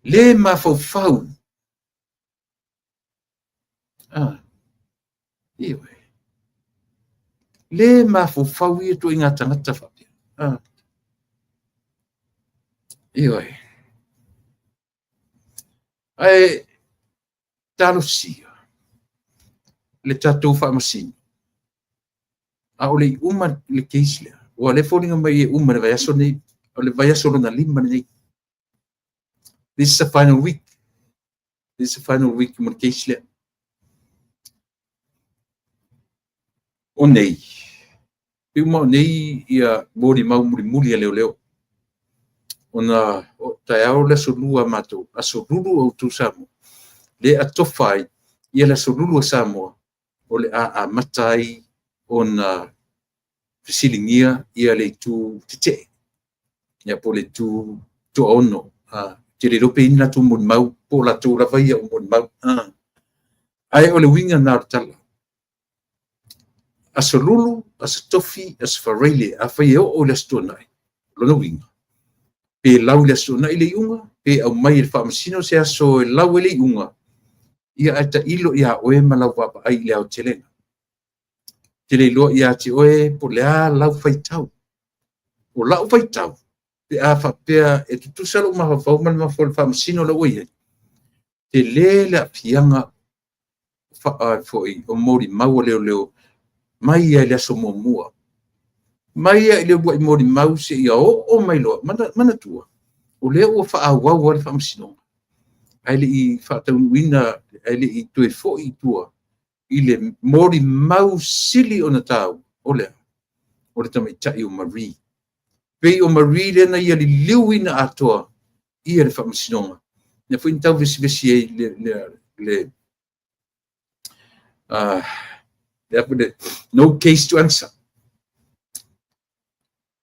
Le mafaufau. Ioe. Le mafaufau ia tua i ngā tagata faapea. Ioe. Ae talosia le tatou faamasino. A o le i uma le case lea. Ua le foliga mai e uma le vaiaso nei, o le vaiaso lona lima lenei. This is the final week. This is the final week mo le case lea. O nei, pei uma o nei ia molimau mulimuli a leoleo. Ona o taeao le aso lua a matou, aso lulu o outou Samoa, le atofa ai ia le aso lulu a Samoa, o le a amata ai ona fesiligia ia le itu tetee, ia po o le itu toaono. Te le iloa pe i ai ni latou molimau, po o latou lava ia o molimau. Ae o le uiga na o le tala. Aso Lulu, Aso Tofi, Aso Faraile, afai e oo i le Aso Toonai, lona uiga, pe lau i le Aso Toonai le iuga, pe aumai e le Faamasino se aso e lau ai le iuga, ia ae tailo ia oe ma lau vaavaai i le aotelega. Te le iloa ia te oe po o le a lau faitau. O lau faitau, pe a faapea e tutusa lou mafaufau ma le mafaufau o le Faamasino la ua i ai, tele le aafiaga foi o molimau a leoleo mai lava i le aso muamua. Mai lava i le uluai molimau seia oo mai loa, manatua, o lea ua faaauau lava le faamasinoga, ae le i faataunuuina, ae le i toe foi i tua i le molimau sili ona taua, o le a? O le tamaitai o Marie. Pei o Marie lea na ia liliuina atoa ia le faamasinoga. Lea foi na tau vesivesi ai le no case to answer.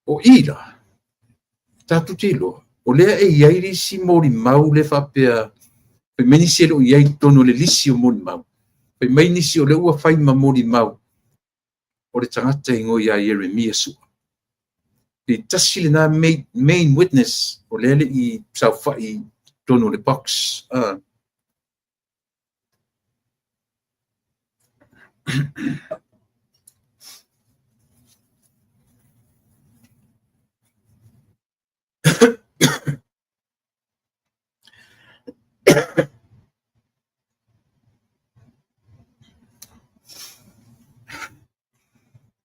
O i la, tatou te iloa, o lea e i ai le isi molimau lea faapea, fai mai nisi e le o i ai i totonu o le lisi o molimau, fai mai nisi o lea ua fai ma molimau, o le tagata e igoa ia Ieremia Sua. Pe tasi lena main witness o lea le i saofai i totonu o le box.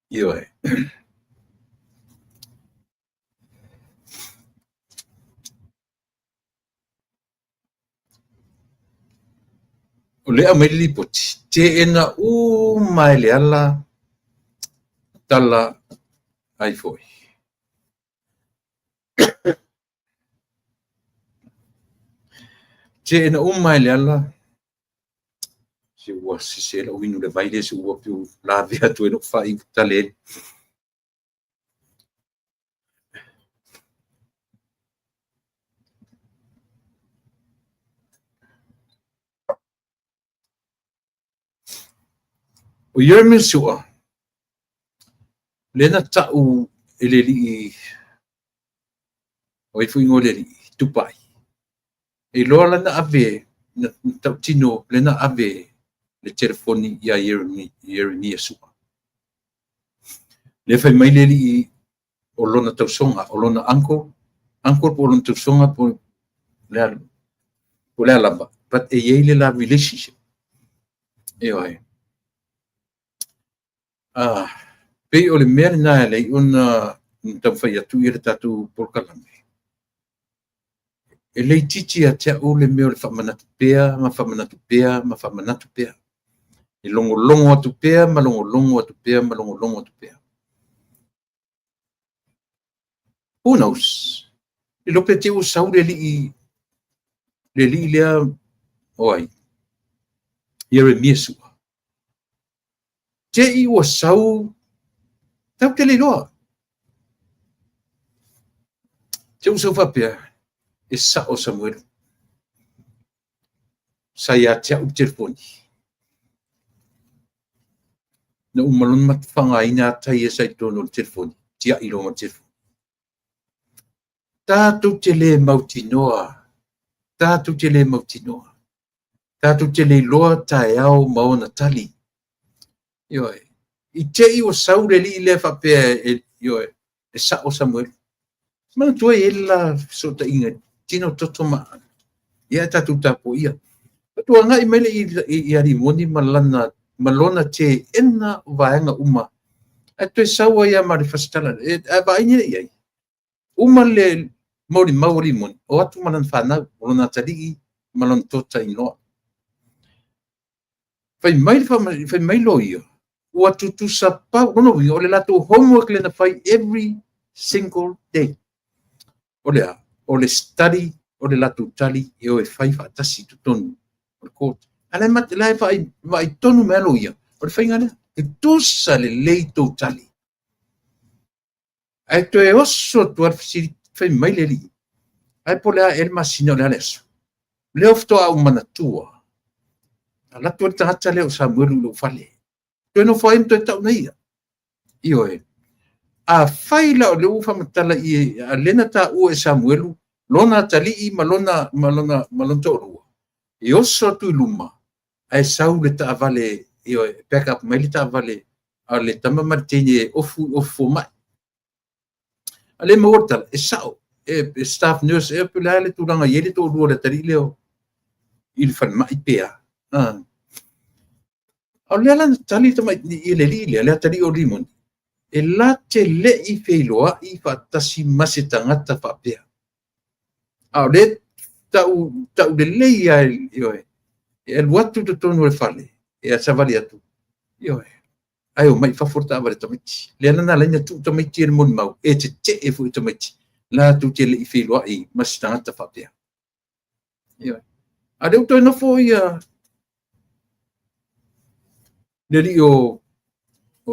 Ioe. O lea aumai le lipoti, teena uma e Leala tala ai foi. Teena uma e Leala, se ua sese lau inu le vai lea, se ua piu lavea atu ai lou fai tale ai. O Ieremia Sua, lea na tau e le alii, o ai foi igoa o le alii, Tupai. E iloa la na ave, na tautino, lea na ave le telefoni ia Ieremia Sua. Lea fai mai le alii o lona tausoga, o lona uncle, uncle po o lona tausoga, po o le a lava, but e i ai le la relationship. Ioe. Pei o le mea lena e alai ona taumafai atu ia le tatou polokalame. E le itiiti ia te au le mea o le faamanatu pea ma faamanatu pea ma faamanatu pea. E logologo atu pea ma logologo atu pea ma logologo atu pea. Who knows? Le iloa pe te i ua sau le alii, le alii lea o ai? Ieremia Sua. Te i ua sau, tatou te le iloa. Te ua sau faapea, e sao Samuelu. Sa ia te au le telefoni. Na uma loa ona matou faaaogaina ata ia sa i totonu o le telefoni, tiai loa ma le telefoni. Tatou te le mautinoa, tatou te le mautinoa, tatou te le iloa taeao ma ona tali. Ioe, i te i ua sau le alii lea faapea e, ioe, e sao Samuelu. Manatua e i ai le la fesootaiga tino toto ma ia e tatou tapuaia. Faatoa agai mai le i Rimoni ma lana ma lona teena o vaega uma. Ae toe sau ai lava ma le fasitala. E vaai nei i ai. Uma le molimau a Rimoni, o atu ma lana fanau, o lona atalii ma lona tota inoa. Fai mai loia, Ua tutusa pau, lona uiga o le latou homework lea na fai every single day. O le a? O le study o le latou tali e o e fai faatasi i totonu o le court. A la e, la e vaai tonu mai loia, o le faiga lea. Tutusa lelei tou tali. Ae toe oso atu le fesili, fai mai le alii, ae po o le a ea le masina o le a le aso. Lea faatoa ou manatua, alu atu ai le tagata lea o Samuelu i lou fale. Toe nofo ai ma toe tau na ia. Ioe. Afai la o lea ua faamatala i a lea na taua e Samuelu lona atalii ma lona toalua, e oso atu i luma ae sau le taavale, ioe, back up mai le taavale a le tama ma le teine e ofu i ofu fomai. A le maua le tala, e sao, e staff nurse ea pe le a le tulaga i ai le toalua o le atalii lea i le falemai pe a. Ah. O lea la na tali i le alii lea, le atalii o Limoni, e la te lei feiloai faatasi ma se tagata faapea. A o lea tau, tau lelei lava, ioe, e alu atu i totonu o le fale, e savali atu, ioe, ae o mai i fafo le taavale tamaiti. Lea la na ala ai na tuu tamaiti e le molimau, e tetee foi tamaiti, latou te lei feiloai ma se tagata faapea. Ioe. A lea ua toe nofo ia le alii o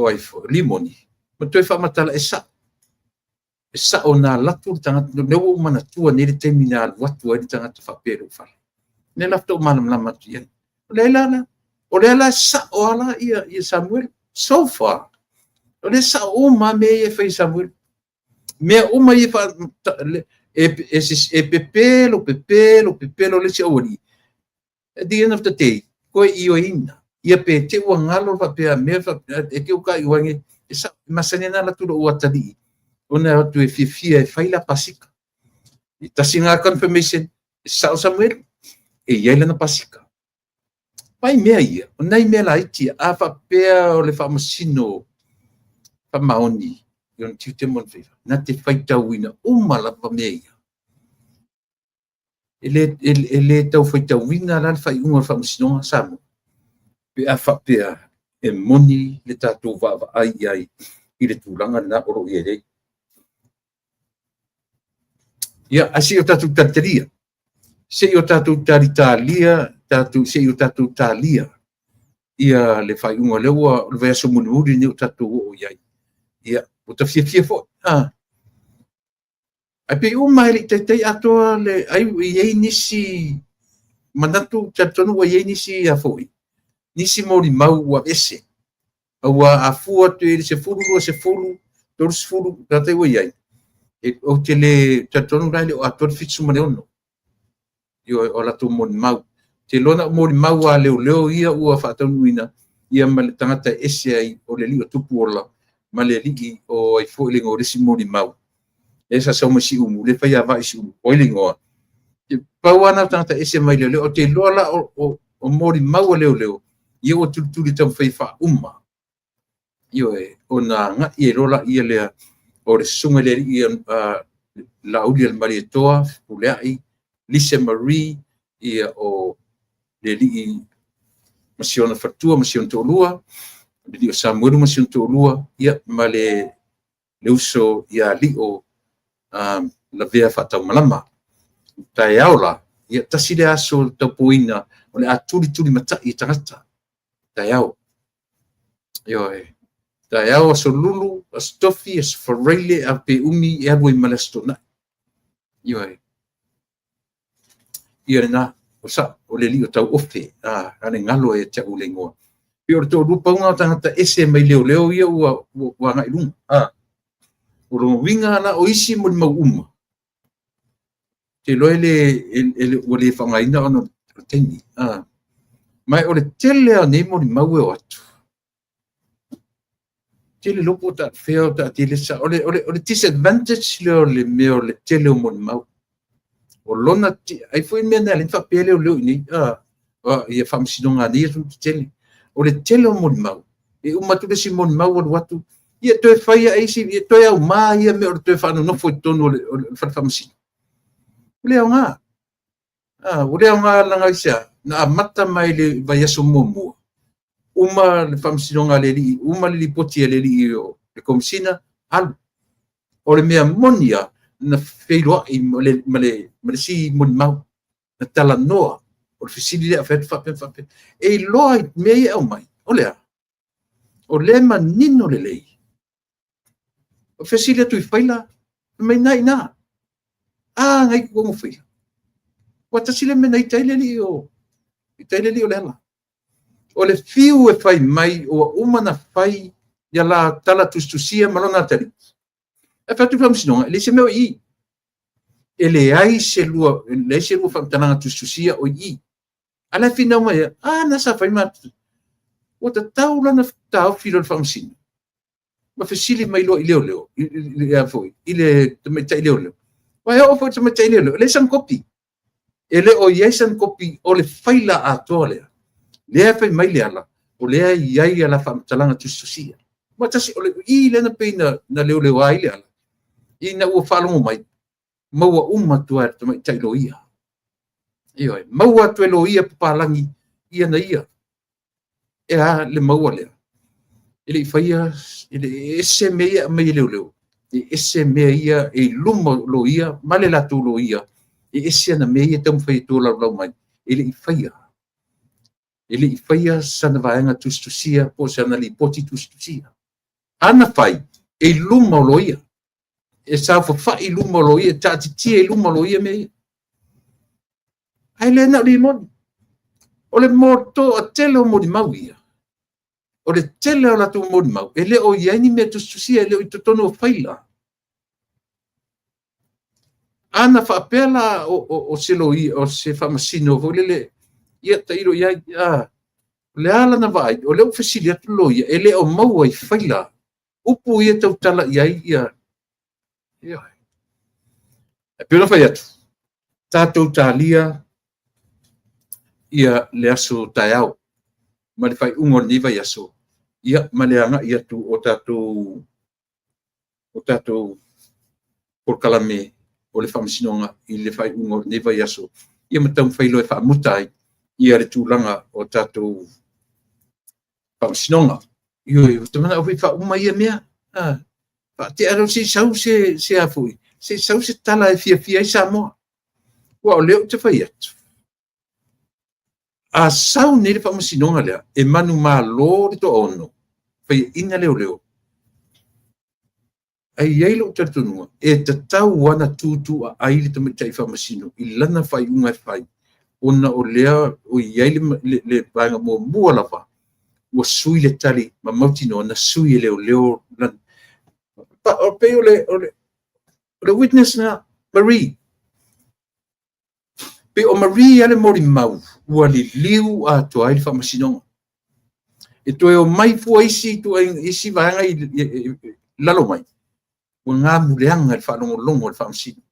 ai foi, Limoni, ma toe faamatala e sao. E sao na alu atu le tagata, lea ua ou manatua nei le taimi na alu atu ai le tagata faapea i lou fale. Lea la faatoa ou malamalama atu i ai. O lea la, o lea la sao ala ia Samuel. So far, o lea sao uma mea ia e fai e Samuel. Mea uma ia e pepelo, pepelo, pepelo le isi aualii. At the end of the day, koe ioeina. Ia pe te ua ngalo faapea mea e te uka i wange, e sa, masani na latu lo atalii. Ona atu e fiafia e fai la pasika. I tasi ngā confirmation, e sao Samuel, e iai lana pasika. Pai mea ia, o nai mea laiti, a faapea o le faamasino faamaoni i ona tiute ma ona faiva. Na te faitauina uma lava mea ia. E le tau faitauina la le faaiuga o le faamasinoga Samoa. Pe a faapea e moni le tatou vaavaai i ai i le tulaga lena o lo o i ai. Ia, ae se i o tatou talitalia. Se i o tatou talitalia, tatou, se i o tatou talia ia le faaiuga lea ua o le vaiaso mulimuli lenei o tatou oo i ai. Ia, ua ta fiafia foi. Ah. Ae pei uma e le i taitai atoa le ai i ai nisi manatu talitonu ua i ai nisi a foi. Nisi molimau ua ese. Aua a fua atu i le 10, 20, 30, tagata ua i ai. E, ou te le talitonu la e le o atoa le 76. Ioe, o latou molimau. Te iloa na o molimau a leoleo ia ua faataunuuina ia ma le tagata e ese ai o le alii o Tupuola ma le alii o ai foi le igoa o le isi molimau. E sa sau mai Siumu, le fai avai Siumu, o ai le igoa. Pau lava na o tagata ese mai leoleo, ou te iloa la o molimau a leoleo, ia ua tulituli taumafai faauma. Ioe, ona agai ai loa laia lea o le susuga i le alii Laauli a le Malietoa, Fepuleai, Lisa Marie, ia o le alii ma si ona faletua ma si ona toalua, le alii o Samuelu ma si ona toalua, ia ma le uso ia Lio Lavea Faataumalama. Taeao la, ia tasi le aso taupuina o le a tulituli matai e tagata. Taeao. Ioe. Taeao aso Lulu, aso Tofi, aso Faraile, a pe umi e alu ai ma le aso Toonai. Ioe. Ia lena, o sa, o le alii o tau ofe, a le galo e te au le igoa. Pe o le toalua pauga o tagata ese mai leoleo ia ua agai i luga. Ah. O lona uiga la o isi molimau uma, te iloa e le, ua le faaaogaina ona o le taimi. Ah. Ma o le tele o nei molimau e o atu. Tele lopo ta fea o ta tele sa. O le disadvantage lea o le mea o le tele o molimau. O lona, ai foi mea na le faapea leoleo i nei, ia faamasinoga nei atu tele. O le tele o molimau, e uma atu le isi molimau alu atu, ia toe fai ai isi, ia toe aumā ia mea o le toe faanonofo i totonu o le fale faamasino. Ua le aoga. Ah, ua le aoga laga i sea, na amata mai le vaiaso muamua. Uma le faamasinoga a le alii, uma le lipoti a le alii o le Komesina, alu. O le mea moni lava, na feiloai ma le isi molimau, na talanoa, o le fesili lea fai atu faapea faapea. E iloa i mea ia e aumai, o le a? O lea e manino lelei. O fesili atu i faila, fai mai na i ina. A, na i totonu o faila. Ua tasi le mea na ita ai le alii o, ita ai le alii o Leala. O le fiu e fai mai ua uma ona fai ia la tala tusitusia ma lona atalii. E fai atu le faamasinoga, e leai se mea o i i. E leai se lua, e leai se lua faamatalaga tusitusia o i i. A la e finau mai ai, a, na sa fai ma ua tatau la ona taofi loa le faamasino ma fesili mai loa i leoleo, i le tamaitai leoleo. Aua e oo foi i le tamaitai leoleo, e leai sana kopi. E le o i ai sana kopi o le faila atoa lea. Lea e fai mai Leala, o lea e i ai a la faamatalaga tusitusia. Ma tasi, o le i lea na pei na leoleoa ai Leala, ina ua faalogo mai, maua uma atu lava e le tamaitai loia. Ioe, maua atu e loia papalagi ia na ia. E a le maua lea? E le i faia, e le i ese mea ia e aumai e leoleo, e ese mea ia e i luma o loia ma le latou loia, e ese ana mea ia e taumafai e tolaulau mai, e le i faia. E le i faia sana vaega tusitusia po o sana lipoti tusitusia. A na fai, e i luma o loia. E saofafai i luma o loia, e taatitia i luma o loia mea ia. Ae le na o limoni. O le toatele o molimau ia, o le tele o latou molimau, e le o i ai ni mea tusitusia, e le o i totonu o faila. A na faapea la o se loia, o se faamasino foi lele, ia tailo i ai, a, o le a lana vaai, o lea ua fesili atu le loia, e le o maua i faila upu ia tautala i ai ia. Ia. E pei ona fai atu, tatou talia ia le aso taeao ma le faaiuga o lenei vaiaso, ia ma le agai atu o tatou polokalame o le Faamasinoga i le faaiuga o lenei vaiaso, ia ma taumafai loa e faamuta ai ia le tulaga o tatou Faamasinoga. Ioe, ou te manao foi e faauma ia mea. Faatea loa se i sau se a foi, se i sau se tala e fiafia ai Samoa. Aua o lea ou te fai atu, a sau nei le faamasinoga lea, e manumalo le toaono, faiaina leoleo, Ae i ai lou talitonuga, e tatau lava ona tutuaai le tamaitai faamasino i lana faaiuga e fai, ona o lea ua i ai le vaega muamua lava ua sui le tali ma mautinoa na sui e leoleo. Pei o le witness na, Marie. Pei o Marie lava le molimau ua liliu atoa ai le faamasinoga. E toe omai fua isi isi vaega i lalo mai, ua gamuleaga i le faalogologo a le faamasino.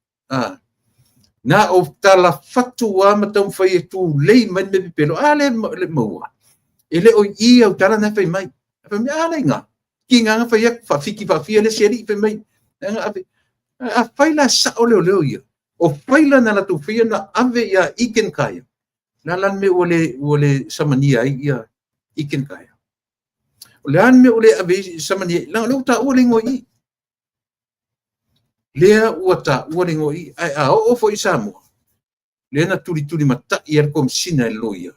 Na o tala fatu lava ma taumafai e tulei mai le mea pepelo. A lea e maua, e le o i i au tala na e fai mai. Fai mai, a lea e i ina. Tiga na fai atu, faafiti faafia le isi alii fai mai. Afai la e sao leoleo ia, o faila na latou faia na ave ia Iken Kaya, o le a la le mea ua le samania ai ia Iken Kaya? O le a le mea ua le ave ai samania ai? Leaga o lea ua taua le igoa i i. Lea ua taua le igoa i i. Ae a oo foi i Samoa, lea na tulitulimatai ai le Komesina e le loia,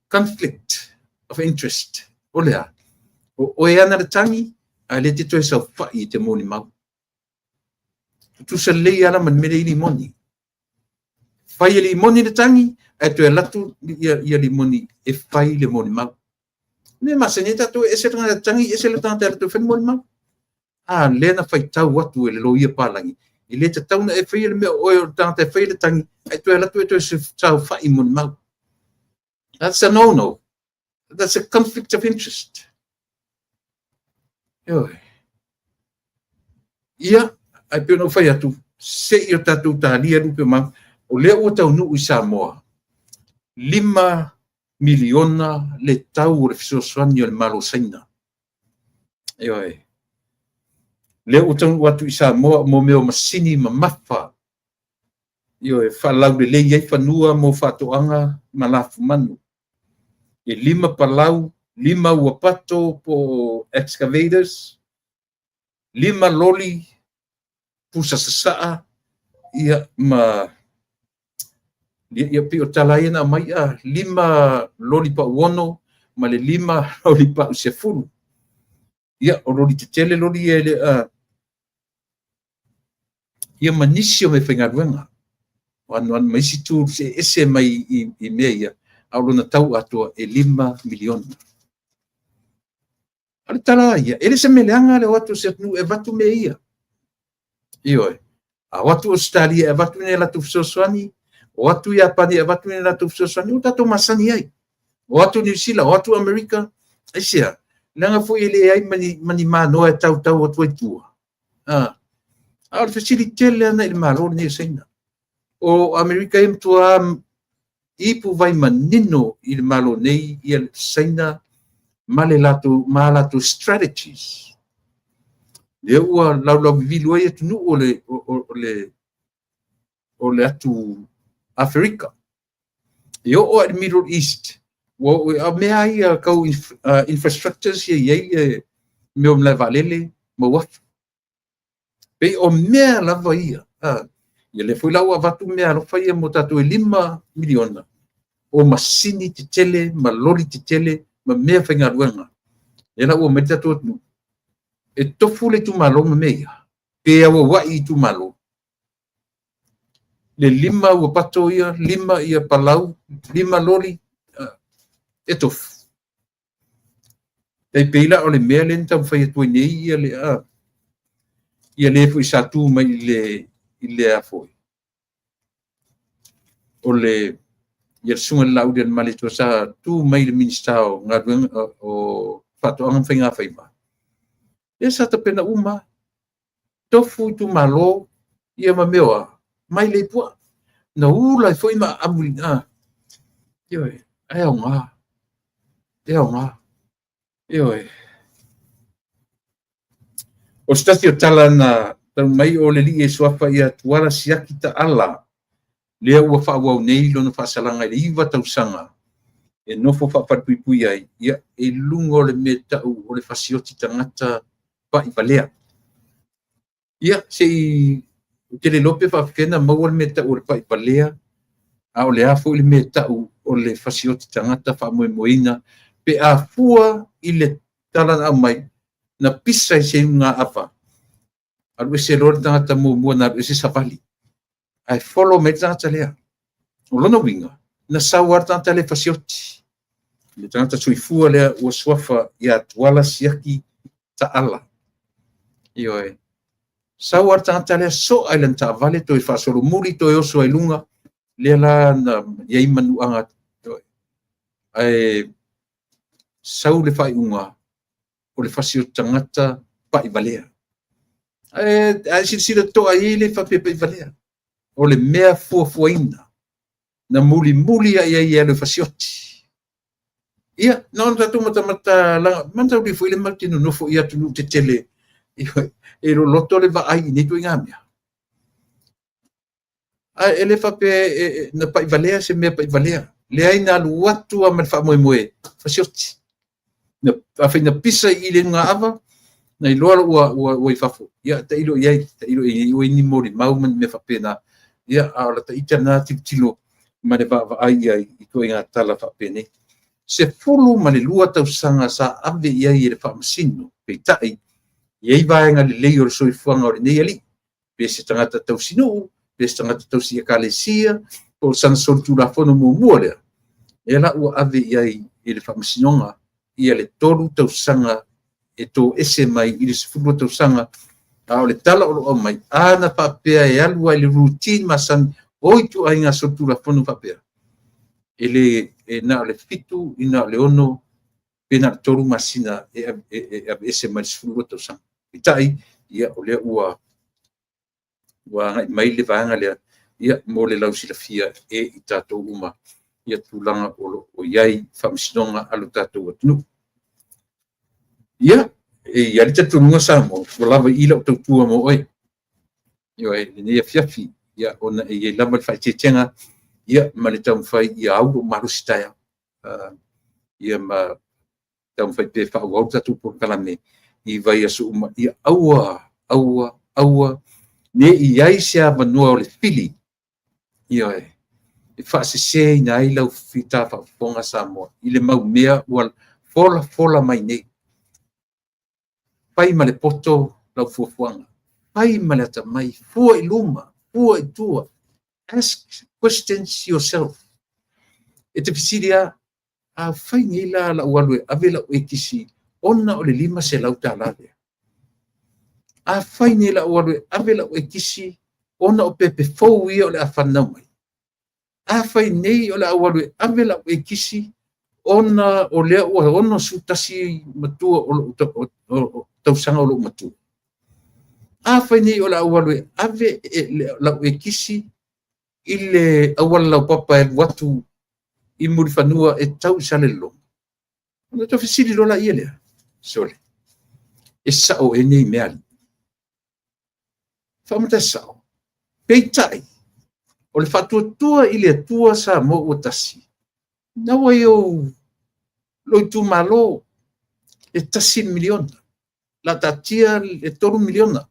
conflict of interest. O le a? O oe e ana le tagi, a o lea e te toe saofai e te molimau. Tutusa lelei lava la ma le mea lea i limoni. Fai e limoni le tagi, ae toe alu atu ia limoni e fai le molimau. Mea masani ai tatou, e ese le tagata tagi, ese le tagata e alu atu e fai le molimau. A lea na faitau atu e le loia palagi, e le tatau ona e faia le mea o oe o le tagata e faia le tagi, ae toe alu atu e toe saofai molimau. That's a no-no. That's a conflict of interest. Ioe. Ia, ae pei ona ou fai atu, se i o tatou talia lupe o maga, o lea ua taunuu i Samoa, $5 miliona le tau o le fesoasoani o le Malo o Saina. Ioe. Lea ua taunuu atu i Samoa mo mea o masini mamafa. Ioe, faalaulelei ai fanua mo faatoaga ma lafumanu. E 5 palau 5 uapato po o excavators, 5 loli pusa sasaa, ia ma ia pei o tala ia na aumai, 5 loli pauono ma le 5 loli pau 10. Ia o loli tetele loli ia le ia ma nisi o meafaigaluega o anoano ma isi tools e ese mai i mea ia, a o lona tau atoa e $5 miliona. A o le tala ia, e le se mea leaga le o atu o se atunuu e avatu mea ia. Ioe, a o atu Ausetalia e avatu ni a latou fesoasoani, o atu Iapani e avatu ni a latou fesoasoani, ua tatou masani ai. O atu Niu Sila, o atu Amerika, aisea, leaga foi e leai ma ni manoa e tautau atu ai tua. A o le fesili tele ana i le Malo lenei o Saina. O Amerika e matua ipu vai manino i le Malo nei ia Saina ma le latou ma latou strategies. Lea ua laulauvivilu ai atunuu o le atu Aferika. E oo i le Middle East, ua mea ia kau infrastructures ia i ai le mea o malae vaalele ma uafu. Pei o mea lava ia. Ia lea foi la ua avatu mea alofa ia mo tatou e $5 miliona o masini tetele ma loli tetele ma mea faigaluega. Lea la ua aumai le tatou atunuu. E tofu le itumalo ma mea ia, pe auauai itumalo. Le 5 uapato ia, 5 ia palau, 5 loli, e tofu. Tai pei la o le mea lea na taumafai atu ai nei ia le ia le foi sa tu mai i le a foi. O le ia le susuga i le Lauli a le Malietoa sa tu mai le Minisita o Galuega o Faatoaga ma Faigafaiva. Lea sa tapena uma, tofu itumalo ia ma mea oa, mai le pua. Na ula ai foi ma aamu i ina. Ioe, ae aoga. E aoga. Ioe. O se tasi o tala na tau mai o le alii e suafa ia Tuala Siaki Taala, lea ua faaauau nei lona faasalaga i le 9 tausaga e nofo faafalepuipui ai, ia e luga o le mea tau o le fasioti tagata pai valea. Ia, se i te le iloa pe faapefea na maua le mea tau o le pai valea, a o le a foi le mea tau o le fasioti tagata faamoemoeina, pe a fua i le tala na aumai, na pisa i se iuga ava. Alu ese loa le tagata muamua na alu ese savali. Ae follow mai le tagata lea. O lona uiga, na sau lava le tagata lea fasioti. Le tagata soifua lea ua suafa ia Tuala Siaki Taala. Ioe. Sau lava le tagata lea soa i lana taavale, toe faasolomuli, toe oso ai luga, lea la na i ai manuaga. Ae sau le faaiuga o le fasioti tagata pai valea. Ae silasila totoa i ai le faapea pai valea. O le mea fuafuaina na mulimuli ai ai e alu e fasioti. Ia, na ona tatou matamata laga, manataulia foi le matou te nonofo i atunuu tetele, e loloto le vaai i nei ituaiga mea. Ae e le faapea na pai valea se mea pai valea. Leai na alu atu lava ma le faamoemoe fasioti. Na afai na pisa i le iuga ava, na iloa ua i fafo. Ia, tailo i ai, tailo i ai, ua i ni molimau ma ni mea faapena. Ia, a o lata ita lena tilotilo ma le vaavaai i ai i ituaiga tala faapenei. 12 tausaga sa ave i ai e le faamasino, peitai, i ai vaega lelei o le soifuaga o lenei alii, pe se tagata tausinuu, pe se tagata tausi ekalesia, po o sana solitulafono muamua lea, lea la ua ave i ai i le faamasinoga ia le 3 tausaga e toese mai i le 12 tausaga, a o le tala o lo o aumai, a na faapea e alu ai le routine masani o ituaiga solitulafono faapea, e le e na o le 7 i na o le 6 pe na o le 3 masina e aveese mai le 12 tausaga. Peitai, ia o lea ua agai mai le vaega lea, ia mo le lausilafia e i tatou uma ia tulaga o lo o i ai faamasinoga a lo tatou atunuu. Ia, e i ai le talitonuga Samoa, ua lava i i lau tautua mo oe. Ioe, lenei afiafi, ia, ona e i ai lava le faaeteetega, ia, ma le taumafai ia au lou malosi taeao. Ia ma Taumafai pea e faaauau le tatou polokalame i vaiaso uma. Ia aua, aua, aua ne i i ai se avanoa o le fili, ioe, e faaseseina ai lau fita faafofoga Samoa i le mau mea ua folafola mai nei. Fai ma le poto lau fuafuaga, fai ma le atamai, fua i luma, fua i tua. Ask questions yourself. E te fesili lava, afai nei la lau alu e ave lau ekisi ona o le $500 lea. Afai nei la ou alu e ave lau ekisi ona o pepe fou ia o le a fananau mai. Afai nei o le a ou alu e ave lau ekisi ona o lea ua 61 matua o lou tausaga o lou matua. Afai nei o le a ou alu e ave lau ekisi i le auala laupapa e alu atu i Mulifanua e tau i Salelologa. Ona toe fesili loa laia lea, sole, e sao ea nei mea alii? Faamata e sao. Peitai, o le faatuatua i le Atua Samoa ua tasi, na ua i ou lou itumalo e $1 miliona. La taatia le $3 miliona,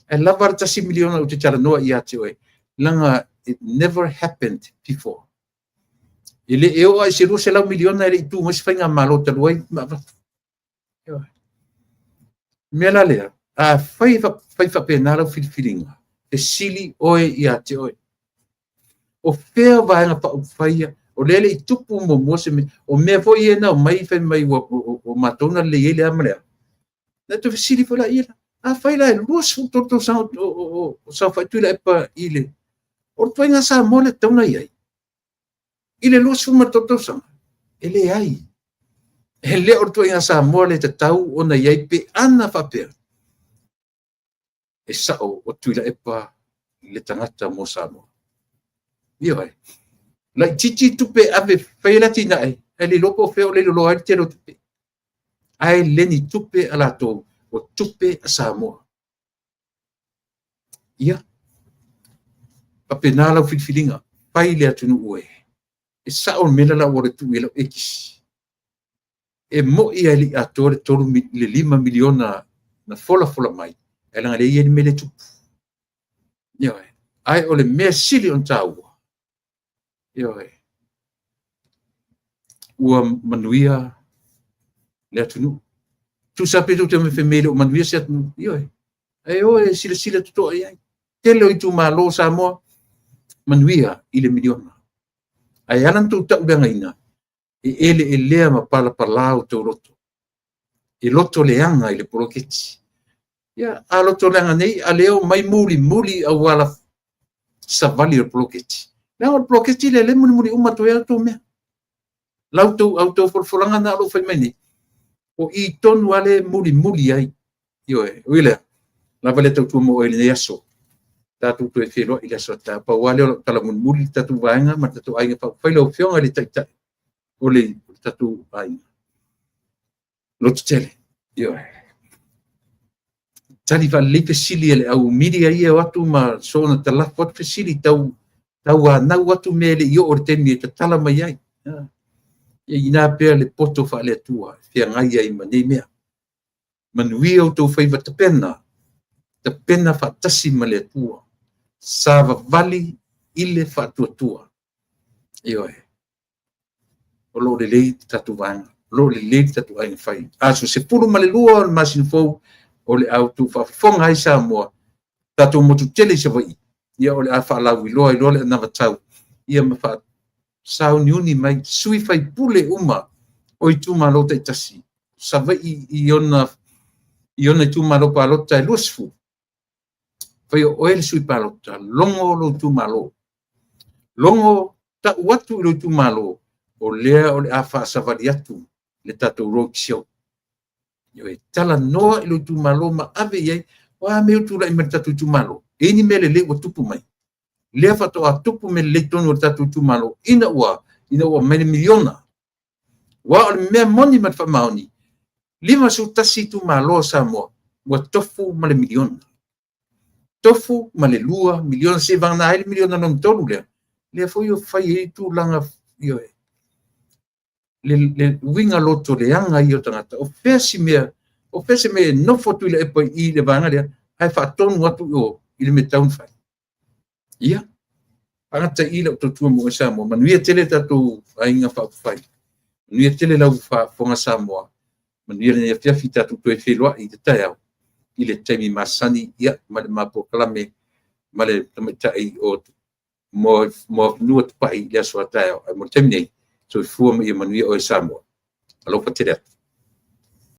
ae lava le $1 miliona ou te talanoa ia te oe, leaga it never happened before. E le e oo lava i se $200 miliona e le i tu mai se faigamalo talu ai ma avatu. O le mea la lea, afai e fai faapena lau filifiliga, fesili oe ia te oe. O fea Vaega Faaupufai ia? O lea e le i tupu muamua se mea. O mea foi ia na omai fai mai ua matou na lelei ai le a ma le a. Na toe fesili foi laia, afai la e 23 tausaga o saofai Tuilaepa i le... O le ituaiga Samoa lea e tatau ona i ai i le 23 tausaga? E leai. E le o le ituaiga Samoa lea e tatau ona i ai pe ana faapea e sao o Tuilaepa le tagata mo Samoa. Ioe. Laitiiti tupe e ave fai ai le atinae, ae le iloa po o fea o leiloloa ai le tele o tupe. Ae le ni tupe a latou, o tupe a Samoa. Ia, faapena lau filifiliga, fai le atunuu e. E sao le mea la ua alu e tuu i ai lau ekisi. E moi lava e le i atoa le 3, le $5 miliona na folafola mai, ae leaga o lea e i ai le mea lea e tupu. Ioe. Ae o le mea sili ona taua, ioe, ua manuia le atunuu. Tusa pe tou te fai mai e le o manuia se atunuu, ioe, ae o e silasila totoa i ai. Tele o itumalo o Samoa, manuia i le miliona. Ae ala ona outou tauleagaina, e eleelea ma palapala outou loto. E loto leaga i le poloketi. Ia, a loto leaga nei, a lea e omai mulimuli auala savali o le poloketi. Leaga o le poloketi lea e mulimuli uma atu ai a outou mea. Lau outou folafolaga na o lo o fai mai nei, o i tonu lava lea e mulimuli ai. Ioe, ui lea, lava lea tautua mo oe i lenei aso. Tatou toe feiloai i le aso a taeao. Pau lava lea o lau tala mulimuli i le tatou vaega ma le tatou aiga faaupufai, lau Afioga i le Taitai o le tatou aiga. Lototele. Ioe. Tali faalelei fesili a le au media ia e o atu ma soona talafo atu fesili tau tauanau atu mea e le i oo i le taimi e tatala mai ai. Ia ina pea le poto faale-Atua e feagai ai ma nei mea. Manuia outou faiva tapena, tapena faatasi ma le Atua. Savavali i le faatuatua. Ioe. O lo o lelei le tatou vaega, o lo o lelei le tatou aiga fai. Aso 12 o le masina fou, o le a outou faafofoga ai Samoa, tatou motu tele i Savaii, ia o le a faalauiloa ai loa le anavatau, ia ma faasauniuni mai sui faipule uma o itumalo taitasi, Savaii i ona itumalo palota e 20, fai o oe le sui palota, logo lou itumalo, logo tau atu i lou itumalo, o lea o le a faasavali atu le tatou road show. Ioe, talanoa i lou itumalo ma ave i ai, o a mea ua tulai mai i le tatou itumalo, e i ai ni mea lelei ua tupu mai. Lea faatoa tupu mea lelei totonu o le tatou itumalo ina ua aumai le miliona. Aua o le mea moni ma le faamaoni, 51 itumalo o Samoa ua tofu ma le miliona. Tofu ma le 2 miliona, seivagana ai le miliona lona tolu lea, lea foi ua fai ai tulaga, ioe. le uiga loto leaga ia o tagata. O fea si mea, o fea se mea e nofo Tuilaepa i le vaega lea, ae faatonu atu i o i le mea e tatau ona fai. Ia, faagata i i lau tautua mo oe Samoa. Manuia tele tatou aiga faaupufai. Manuia tele lau faafofoga Samoa. Manuia lenei afiafi, tatou toe feiloai i le taeao i le taimi masani, ia, ma le ma polokalame ma le tamaitai o Moafanua Tupai i le aso a taeao. Ae mo le taimi nei, soifua ma ia manuia oe Samoa. Alofa tele atu.